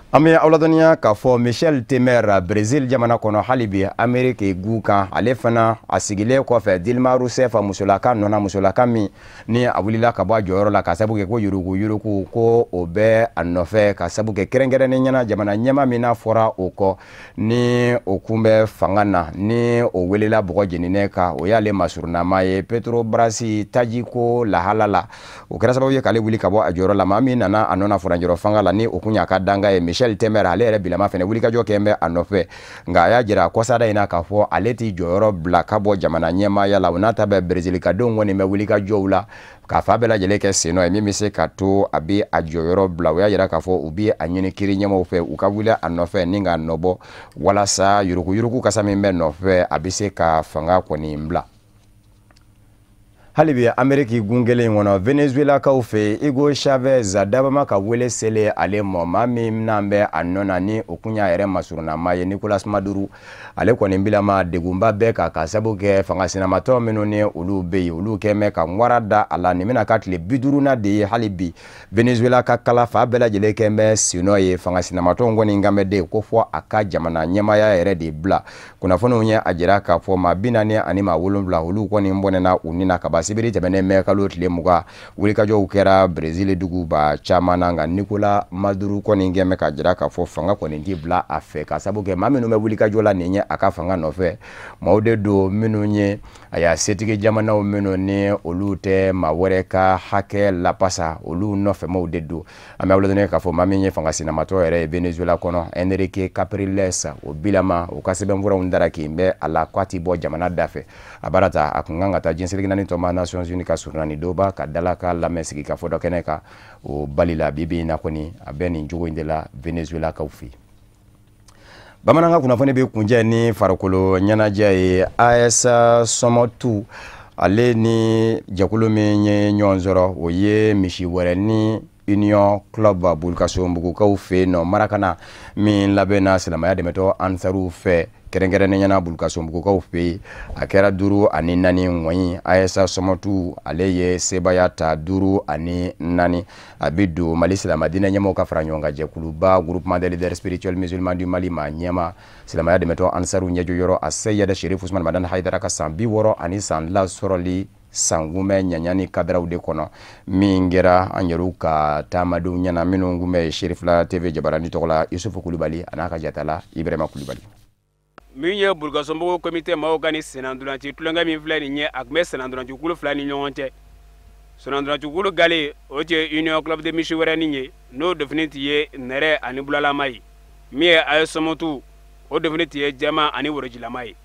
An bɛ aw ladɔnniya k'a fɔ Michel Temer, Brésil jamana kɔnɔ, hali bi Ameriki gu kan, ale fana a sigilen kɔfɛ Dilma Rousseff musolaka nɔna, musolaka min ni a wulila ka bɔ a jɔyɔrɔ la ka sabu kɛ ko yurugu yurugu ko o bɛ a nɔfɛ, ka sabu kɛ kɛrɛnkɛrɛnnen ɲɛna jamana ɲɛmaa min n'a fɔra o kɔ ni o kun bɛ fanga na, ni o welela bɔgɔ jeninɛ kan, o y'ale masurunama ye Petrobras tajiko lahala la. O kɛra sababu ye k'ale wuli ka bɔ a jɔyɔrɔ la. Maa min nana a nɔna furancɛrɔ fanga la, ni o kun y'a ka danga ye Michel Temer, ale yɛrɛ bilama fɛnɛ wulikajɔ kɛ bɛ a nɔfɛ. Nka a y'a jira kɔsada in na k'a fɔ ale t'i jɔyɔrɔ bila ka bɔ jamana ɲɛmaaya la. O n'a ta bɛɛ, Brezilikadenw kɔni bɛ wulikajɔw la k'a fa bɛɛ lajɛlen kɛ sen nɔ ye min bɛ se ka to a bɛ a jɔyɔrɔ bila. O y'a jira k'a fɔ u bɛ a ɲini kiiri ɲɛmaaw fɛ, u ka wuli a nɔfɛ ni k'a nɔbɔ, walasa yuruguyurugu kasa min bɛ nɔfɛ, a bɛ se ka fanga kɔni bila. Hali bi Ameriki gun kelen kɔnɔ, Venezuelakaw fɛ, Hugo Chavez dabama ka wele selen ale mɔ, maa min n'an bɛ a nɔ na ni o kun y'a yɛrɛ masurunnama ye, Nicolas Maduro, ale kɔni bilama degunba bɛɛ kan ka sabu kɛ fanga sinamatɔ minnu ni olu bɛ yen, olu kɛn bɛ ka ŋwara da a la. Nin bɛna ka tile 50nan de ye. Hali bi Venezuela ka kala fa bɛɛ lajɛlen kɛn bɛ senɔ ye. Fanga sinamatɔw kɔni kan bɛ de ko fɔ a ka jamana ɲɛmaaya yɛrɛ de bila. Kunnafoniw ye a jira k'a fɔ maa 47, olu kɔni bɔnɛna u ni na ka ban sibiri tɛmɛnen mɛ kalo tile 20. Wulikajɔw kɛra Brezili duguba caman na, nka Nicolas Maduro kɔni kɛn bɛ ka jira k'a fɔ fanga kɔni ti bila a fɛ, ka sabu kɛ maa minnu bɛ wulikajɔ la nin ye a ka fanga nɔfɛ, maaw de don minnu ye a y'a setigi jamanaw minnu ni olu tɛ maa wɛrɛ ka hakɛ lapasa, olu nɔfɛmaw de don. An bɛ aw ladɔnniya k'a fɔ maa min ye fanga sinamatɔ yɛrɛ ye Venezuela kɔnɔ, Enrique Capriles, o bilama o ka sɛbɛnfuraw dara kin bɛ a la k'a ti bɔ jamana da fɛ. A baara ta a kun kan ka taa diɲɛ seleke naani tɔnba Nations Unies ka surunani donba ka dalaka lamɛn sigi ka fɔ dɔ kɛnɛ kan, o balila. Bi bi in na kɔni, a bɛ nin cogo in de la Venezuela kaw fɛ. Bamanankan kunnafoni bɛ kuncɛ ni farikolo ɲɛnajɛ ye. AS Sɔmɔtu ale ni jɛkulu min ye ɲɔgɔn sɔrɔ, o ye misi wɛrɛ ni Union Club Bulukasonbugukaw fɛ yen nɔ, Marakana min labɛnna silamɛya dɛmɛtɔ Ansaruw fɛ, kɛrɛnkɛrɛnnenya la Bulukasonbugukaw fɛ yen. A kɛra 5-4 ŋɔnyi. AS Sɔmɔtu ale ye sebaaya ta 5-4. A bɛ don Mali silamɛ diinɛ ɲɛmɔgɔw ka fara ɲɔgɔn kan jɛkuluba Groupement des leaders spirituels musulmans du Mali ma ɲɛma, silamɛya dɛmɛtɔ Ansaruw ɲɛjɔyɔrɔ a Seyid Sherif Usman Madani Hayidara ka san 60 ani san lasɔrɔli sankunbɛn ɲaɲani kadaraw de kɔnɔ, min kɛra an yɛrɛw ka taamadenw ɲɛna minnu kun bɛ Serifila TV jabarani tɔgɔ la, Yusufu Kulubali a n'a ka jatala Ibrahima Kulubali. Min ye Burukasonbugu komite maaw ka ni sennantolaci tulonkɛ min filɛ nin ye, a tun bɛ sennantolacikulu fila ni ɲɔgɔn cɛ. Sennantolacikulu gale, o tɛ Union Club de misi wɛrɛnin ye, n'o dofini tun ye nɛrɛ ani bulalama ye. Min ye AS Sɔmɔtu, o dofini tun ye jɛman ani worojilama ye.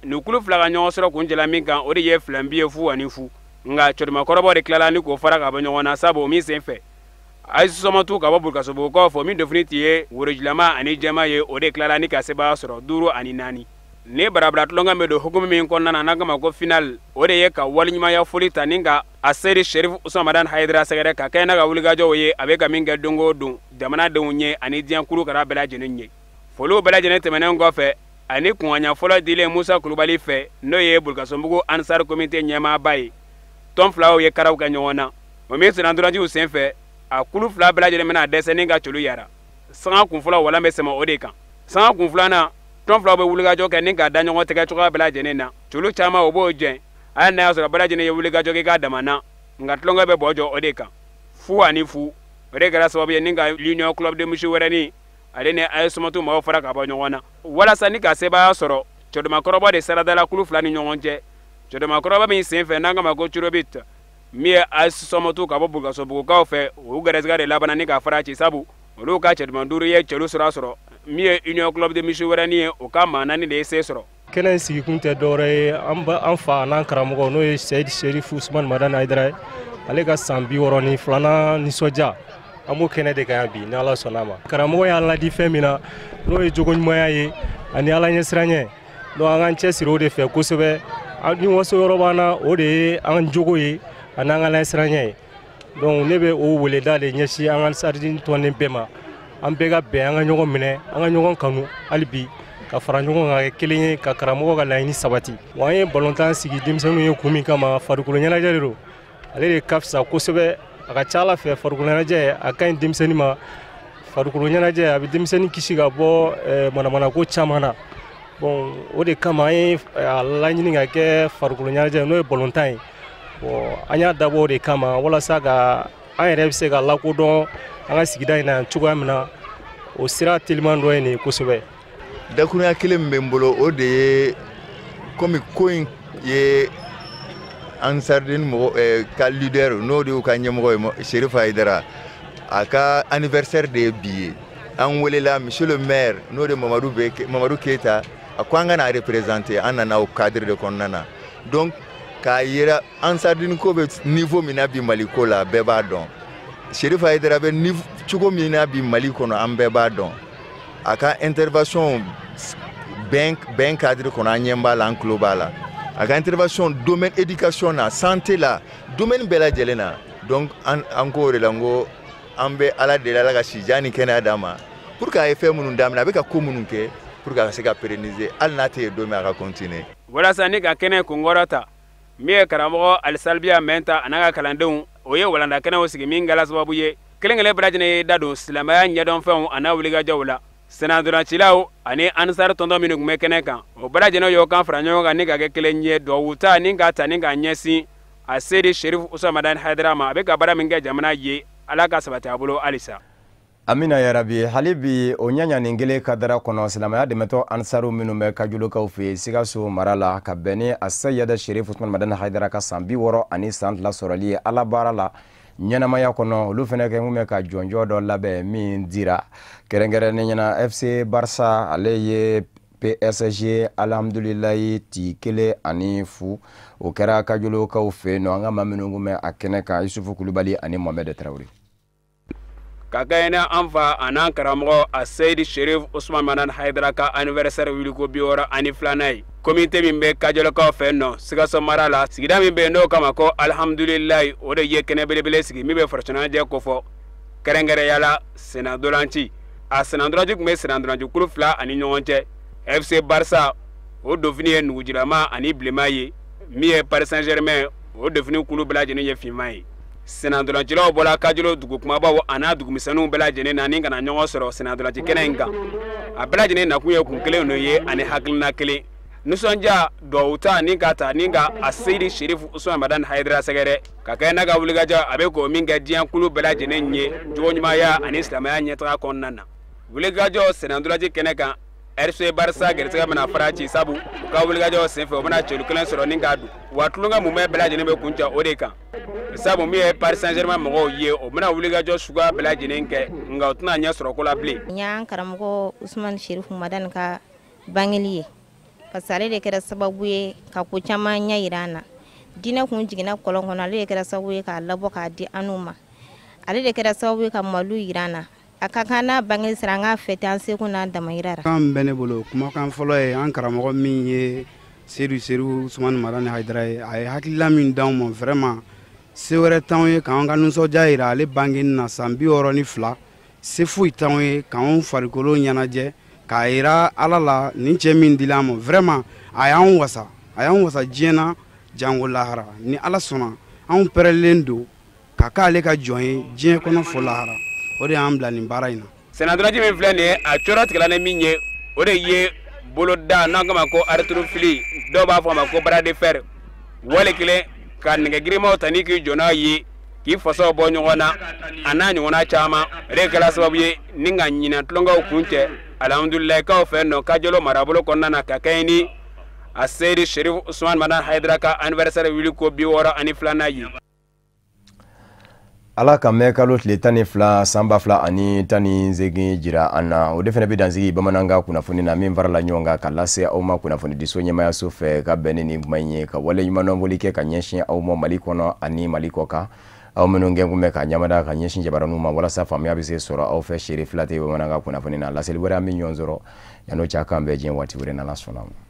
Nin kulu fila ka ɲɔgɔn sɔrɔ kun jɛla min kan, o de ye 2 bi ye 0-0. Nka cɛdumakɔrɔbaw de tilala ni k'o fara ka bɔ ɲɔgɔn na, sabu o min sen fɛ, AS Sɔmɔtu ka bɔ Burukasonbugukaw fɔ, min dofini tun ye worojilama ani jɛman ye, o de tilala ni ka sebaaya sɔrɔ 5-4. Ni barabara tulonkɛ bɛ don hukumu min kɔnɔna na, n'an k'a ma ko final, o de ye ka waleɲumanya foli ta ni ka a seri Sherif Usman Madani Hayidara sɛgɛrɛ ka kɛ n'a ka wulikajɔw ye, a bɛ ka min kɛ don o don jamanadenw ye ani diɲɛ kurukara bɛɛ lajɛlen ye. Foliw bɛɛ lajɛlen tɛmɛnen kɔfɛ ani kunkan fɔlɔ dilen Musa Kulubali fɛ, n'o ye Burukasonbugu Ansar komite ɲɛmaaba ye, tɔn filaw ye karaw kɛ ɲɔgɔn na. O min sennantolaciw sen fɛ, a kulu fila bɛɛ lajɛlen bɛna dɛsɛ ni ka celu yara. Sanga kun fɔlɔ walan bɛ sɛmɛ o de kan. Sanga kun filanan, tɔn filaw bɛ wulikajɔ kɛ ni ka da ɲɔgɔn tɛgɛ cogoya bɛɛ lajɛlen na. Celu caman o b'o jɛn, hali n'a y'a sɔrɔ bɛɛ lajɛlen ye wulikajɔ kɛ k'a dama na, nka tulonkɛ bɛ bɔ jɔ o de kan, 0-0. O de kɛra sababu ye ni ka l'Union Club de misi wɛrɛnin ale ni AS Sɔmɔtu maaw fara ka bɔ ɲɔgɔn na walasa ni ka sebaaya sɔrɔ. Cɛdumakɔrɔba de saradala kulu fila ni ɲɔgɔn cɛ. Cɛdumakɔrɔba min sen fɛ, n'an k'a ma ko tir au but, min ye AS Sɔmɔtu ka bɔ Burukasonbugukaw fɛ, o gɛrɛsɛgɛ de labanna ni ka fara ci, sabu olu ka cɛduman 5 ye cɛlu sɔrɔ sɔrɔ. Min ye Union Club de misi wɛrɛnin ye, o ka maa 4 de ye se sɔrɔ. Kɛnɛ in sigikun tɛ dɔwɛrɛ ye, an fa n'an karamɔgɔ, n'o ye Seyid Sherif Usman Madani Hayidara ye, ale ka san 62nan nisɔndiya, an b'o kɛnɛ de kan yan bi, ni Ala sɔnna a ma. Karamɔgɔ y'an ladi fɛn min na, n'o ye jogo ɲumanya ye ani Ala ɲɛsiranɲɛ, donc an k'an cɛsiri o de fɛ kosɛbɛ. Ni waso yɔrɔ b'an na, o de ye an jogo ye ani an ka ɲɛsiranɲɛ ye. Donc ne bɛ o weleda de ɲɛsin an ka saridini tɔnden bɛɛ ma, an bɛɛ ka bɛn, an ka ɲɔgɔn minɛ, an ka ɲɔgɔn kanu hali bi, ka fara ɲɔgɔn kan ka kɛ kelen ye, ka karamɔgɔ ka laɲini sabati. Wa an ye balontan sigi denmisɛnninw ye kun min kama, farikolo ɲɛnajɛ de don, ale de ka fisa kosɛbɛ. A ka ca Ala fɛ, farikolo ɲɛnajɛ a ka ɲi denmisɛnnin ma. Farikolo ɲɛnajɛ a bɛ denmisɛnnin kisi ka bɔ manamanako caman na. Bon, o de kama an ye a laɲini ka kɛ farikolo ɲɛnajɛ, n'o ye balontan ye. Bon, an y'a dabɔ o de kama walasa ka an yɛrɛ bɛ se ka lakodɔn an ka sigida in na cogoya min na, o sira teliman dɔ ye nin ye kosɛbɛ. Dakurunya kelen min bɛ n bolo, o de ye komi ko in ye Ansardine mɔgɔ ka leader, n'o de y'u ka ɲɛmɔgɔ ye, Serif Hayidara, a ka anniversaire de ye bi ye. An welela, monsieur le maire, n'o de Mamadu Keyita, a ko an ka n'a représenter. An nana o cadre de kɔnɔna na. Donc k'a yira, Ansardine ko bɛ niveau min na bi Mali ko la, bɛɛ b'a dɔn. Cherif Haidara bɛ niveau cogo min na bi Mali kɔnɔ, an bɛɛ b'a dɔn. A ka intervention bɛn bɛn cadre kɔnɔ, an ɲɛ b'a la, an tulo b'a la. A ka intervention domaine éducation na, santé la, domaine bɛɛ lajɛlen na. Donc an ko o de la, n ko an bɛ Ala deli, Ala ka sijan ni kɛnɛya d'an ma, pour que a ye fɛn minnu daminɛ, a bɛ ka ko minnu kɛ, pour que a ka se ka pérenniser, hali n'a tɛ yen don min, a ka continuer. Walasa ni ka kɛnɛ kunkɔrɔ ta, min ye karamɔgɔ Alisalibiya Mɛnta a n'a ka kalandenw, o ye walanda kɛnɛw sigi min kɛla sababu ye kelen kelen bɛɛ lajɛlen ye da don silamɛya ɲɛdɔnfɛnw a n'a wulikajɔw la. Sennantolacilaw ani Ansari tɔntɔn minnu tun bɛ kɛnɛ kan, o bɛɛ lajɛlen y'o kan fara ɲɔgɔn kan ni ka kɛ kelen ye, duwawu ta ni ka ta ni ka ɲɛsin a Seyidi Cherif Usman Madani Hayidara ma. A bɛ ka baara min kɛ jamana ye, Ala ka sabati a bolo halisa. Amina yarabi. Hali bi o ɲaɲanin kelen kadara kɔnɔ, silamɛya dɛmɛtɔ Ansaru minnu bɛ Kajolokaw fɛ yen Sikaso mara la, ka bɛn ni a Seyidi Cherif Usman Madani Hayidara ka san 62 sɔrɔli ye Ala baara la ɲɛnamaya kɔnɔ, olu fana kɛ kun bɛ ka jɔnjɔ dɔ labɛn min dira kɛrɛnkɛrɛnnen ɲɛna. FC Barça ale ye PSG alhamdulilayi ti 1-0. O kɛra Kajolokaw fɛ yen nɔ. An ka maa minnu kun bɛ a kɛnɛ kan, Yusufu Kulubali ani Mohamed Traoré. Ka kɛ ni an fa a n'an karamɔgɔ a Seyidi Cherif Usman Madani Hayidara ka anniversaire wuliko 62nan ye, komite min bɛ Kajolokaw fɛ nɔ Sikaso mara la, sigida min bɛ yen n'o kama ko alihamudulilayi, o de ye kɛnɛ belebele sigi min bɛ farikoloɲɛnajɛ kofɔ, kɛrɛnkɛrɛnya la sennantolaci. A sennantolaci tun bɛ sennantolaci kulu fila ani ɲɔgɔn cɛ. FC Barça, o dofini ye nugujilama ani bilenman ye, min ye Paris Saint-Germain, o dofini kulu bɛɛ lajɛlen ye finman ye. Sennantolacilaw bɔra Kajolo dugu kumabaw a n'a dugumisɛnninw bɛɛ lajɛlen na ni ka na ɲɔgɔn sɔrɔ sennantolaci kɛnɛ in kan. A bɛɛ lajɛlen nakun ye kun kelen de ye ani hakilina kelen: nisɔndiya, duwawu ta ni ka ta ni ka a Seyidi Cherif Usman Madani Hayidara sɛgɛrɛ, ka kɛ n'a ka wulikajɔ a bɛ k'o min kɛ diɲɛ kulu bɛɛ lajɛlen ye jogoɲumanya ani silamɛya ɲɛtaga kɔnɔna na. Wulikajɔ sennantolaci kɛnɛ kan, FC Barça gɛrɛsɛgɛ bɛna fara ci, sabu u ka wulikajɔ senfɛ, u bɛna celu kelen sɔrɔ ni k'a don wa tulonkɛ mumɛ bɛɛ lajɛlen bɛ kuncɛ o de kan, sabu min ye Paris Saint-Germain mɔgɔw ye, o bɛna wulikajɔ suguya bɛɛ lajɛlen kɛ, nka u tɛna ɲɛ sɔrɔ ko la bilen. N y'an karamɔgɔ Usman Cherif Madani ka bangeli ye, parce que ale de kɛra sababu ye ka ko caman ɲɛ yira an na. Diinɛ kun jiginna kɔlɔn kɔnɔ, ale de kɛra sababu ye k'a labɔ k'a di an ma. Ale de kɛra sababu ye ka malo yira an na. A ka kan n'a bange sera, an k'a fɛtɛ an seko n'an damayira la. Kan bɛ ne bolo, kumakan fɔlɔ ye, an karamɔgɔ min ye Seydou Cherif Usman Madani Hayidara ye, a ye hakilila min d'anw ma, vraiment se wɛrɛ t'anw ye k'an ka nisɔndiya yira ale bangeni na san 62. Se foyi t'anw ye k'anw farikolo ɲɛnajɛ k'a yira Ala la nin cɛ min dila an ma. Vraiment a y'an wasa, a y'an wasa diɲɛ na jango lahara. Ni Ala sɔnna, anw pɛrɛlen don ka k'ale ka jɔn ye diɲɛ kɔnɔ fo lahara. O de y'an bila nin baara in na. Sennantolaci min filɛ nin ye, a cɔrɔ tigɛla ni min ye, o de ye boloda n'an k'a ma ko arithrophile, dɔw b'a fɔ a ma ko bras de fer, wali kelen ka nɛgɛ girimanw ta ni k'i jɔ n'a ye k'i fasaw bɔ ɲɔgɔn na, a n'a ɲɔgɔnna caman. O de kɛra sababu ye ni ka ɲinɛ tulonkɛw kun cɛ alihamudulilahikaw fɛ nɔ Kajolo marabolo kɔnɔna na, ka kɛɲɛ ni a Seyidi Cherif Usman Madani Hayidara ka anniversaire wuliko 62nan ye. Ala ka mɛn kalo tile 12 san 2018 jira an na. O de fana bɛ dansigi bamanankan kunnafoni na min farala ɲɔgɔn kan ka lase aw ma kunnafonidiso ɲɛmayaso fɛ, ka bɛn ni nin kuma in ye, ka wale ɲumandɔnfoli kɛ ka ɲɛsin aw ma Mali kɔnɔ ani Mali kɔ kan, aw minnu kɛ kun bɛ ka ɲamada ka ɲɛsin jabaraninw ma walasa faamuya bɛ se sɔrɔ aw fɛ. Seere fila tɛ bamanankan kunnafoni na. Laseli wɛrɛ, an bɛ ɲɔgɔn sɔrɔ. Yan'o cɛ, k'an bɛn diɲɛ waati wɛrɛ, n'Ala sɔnna ma.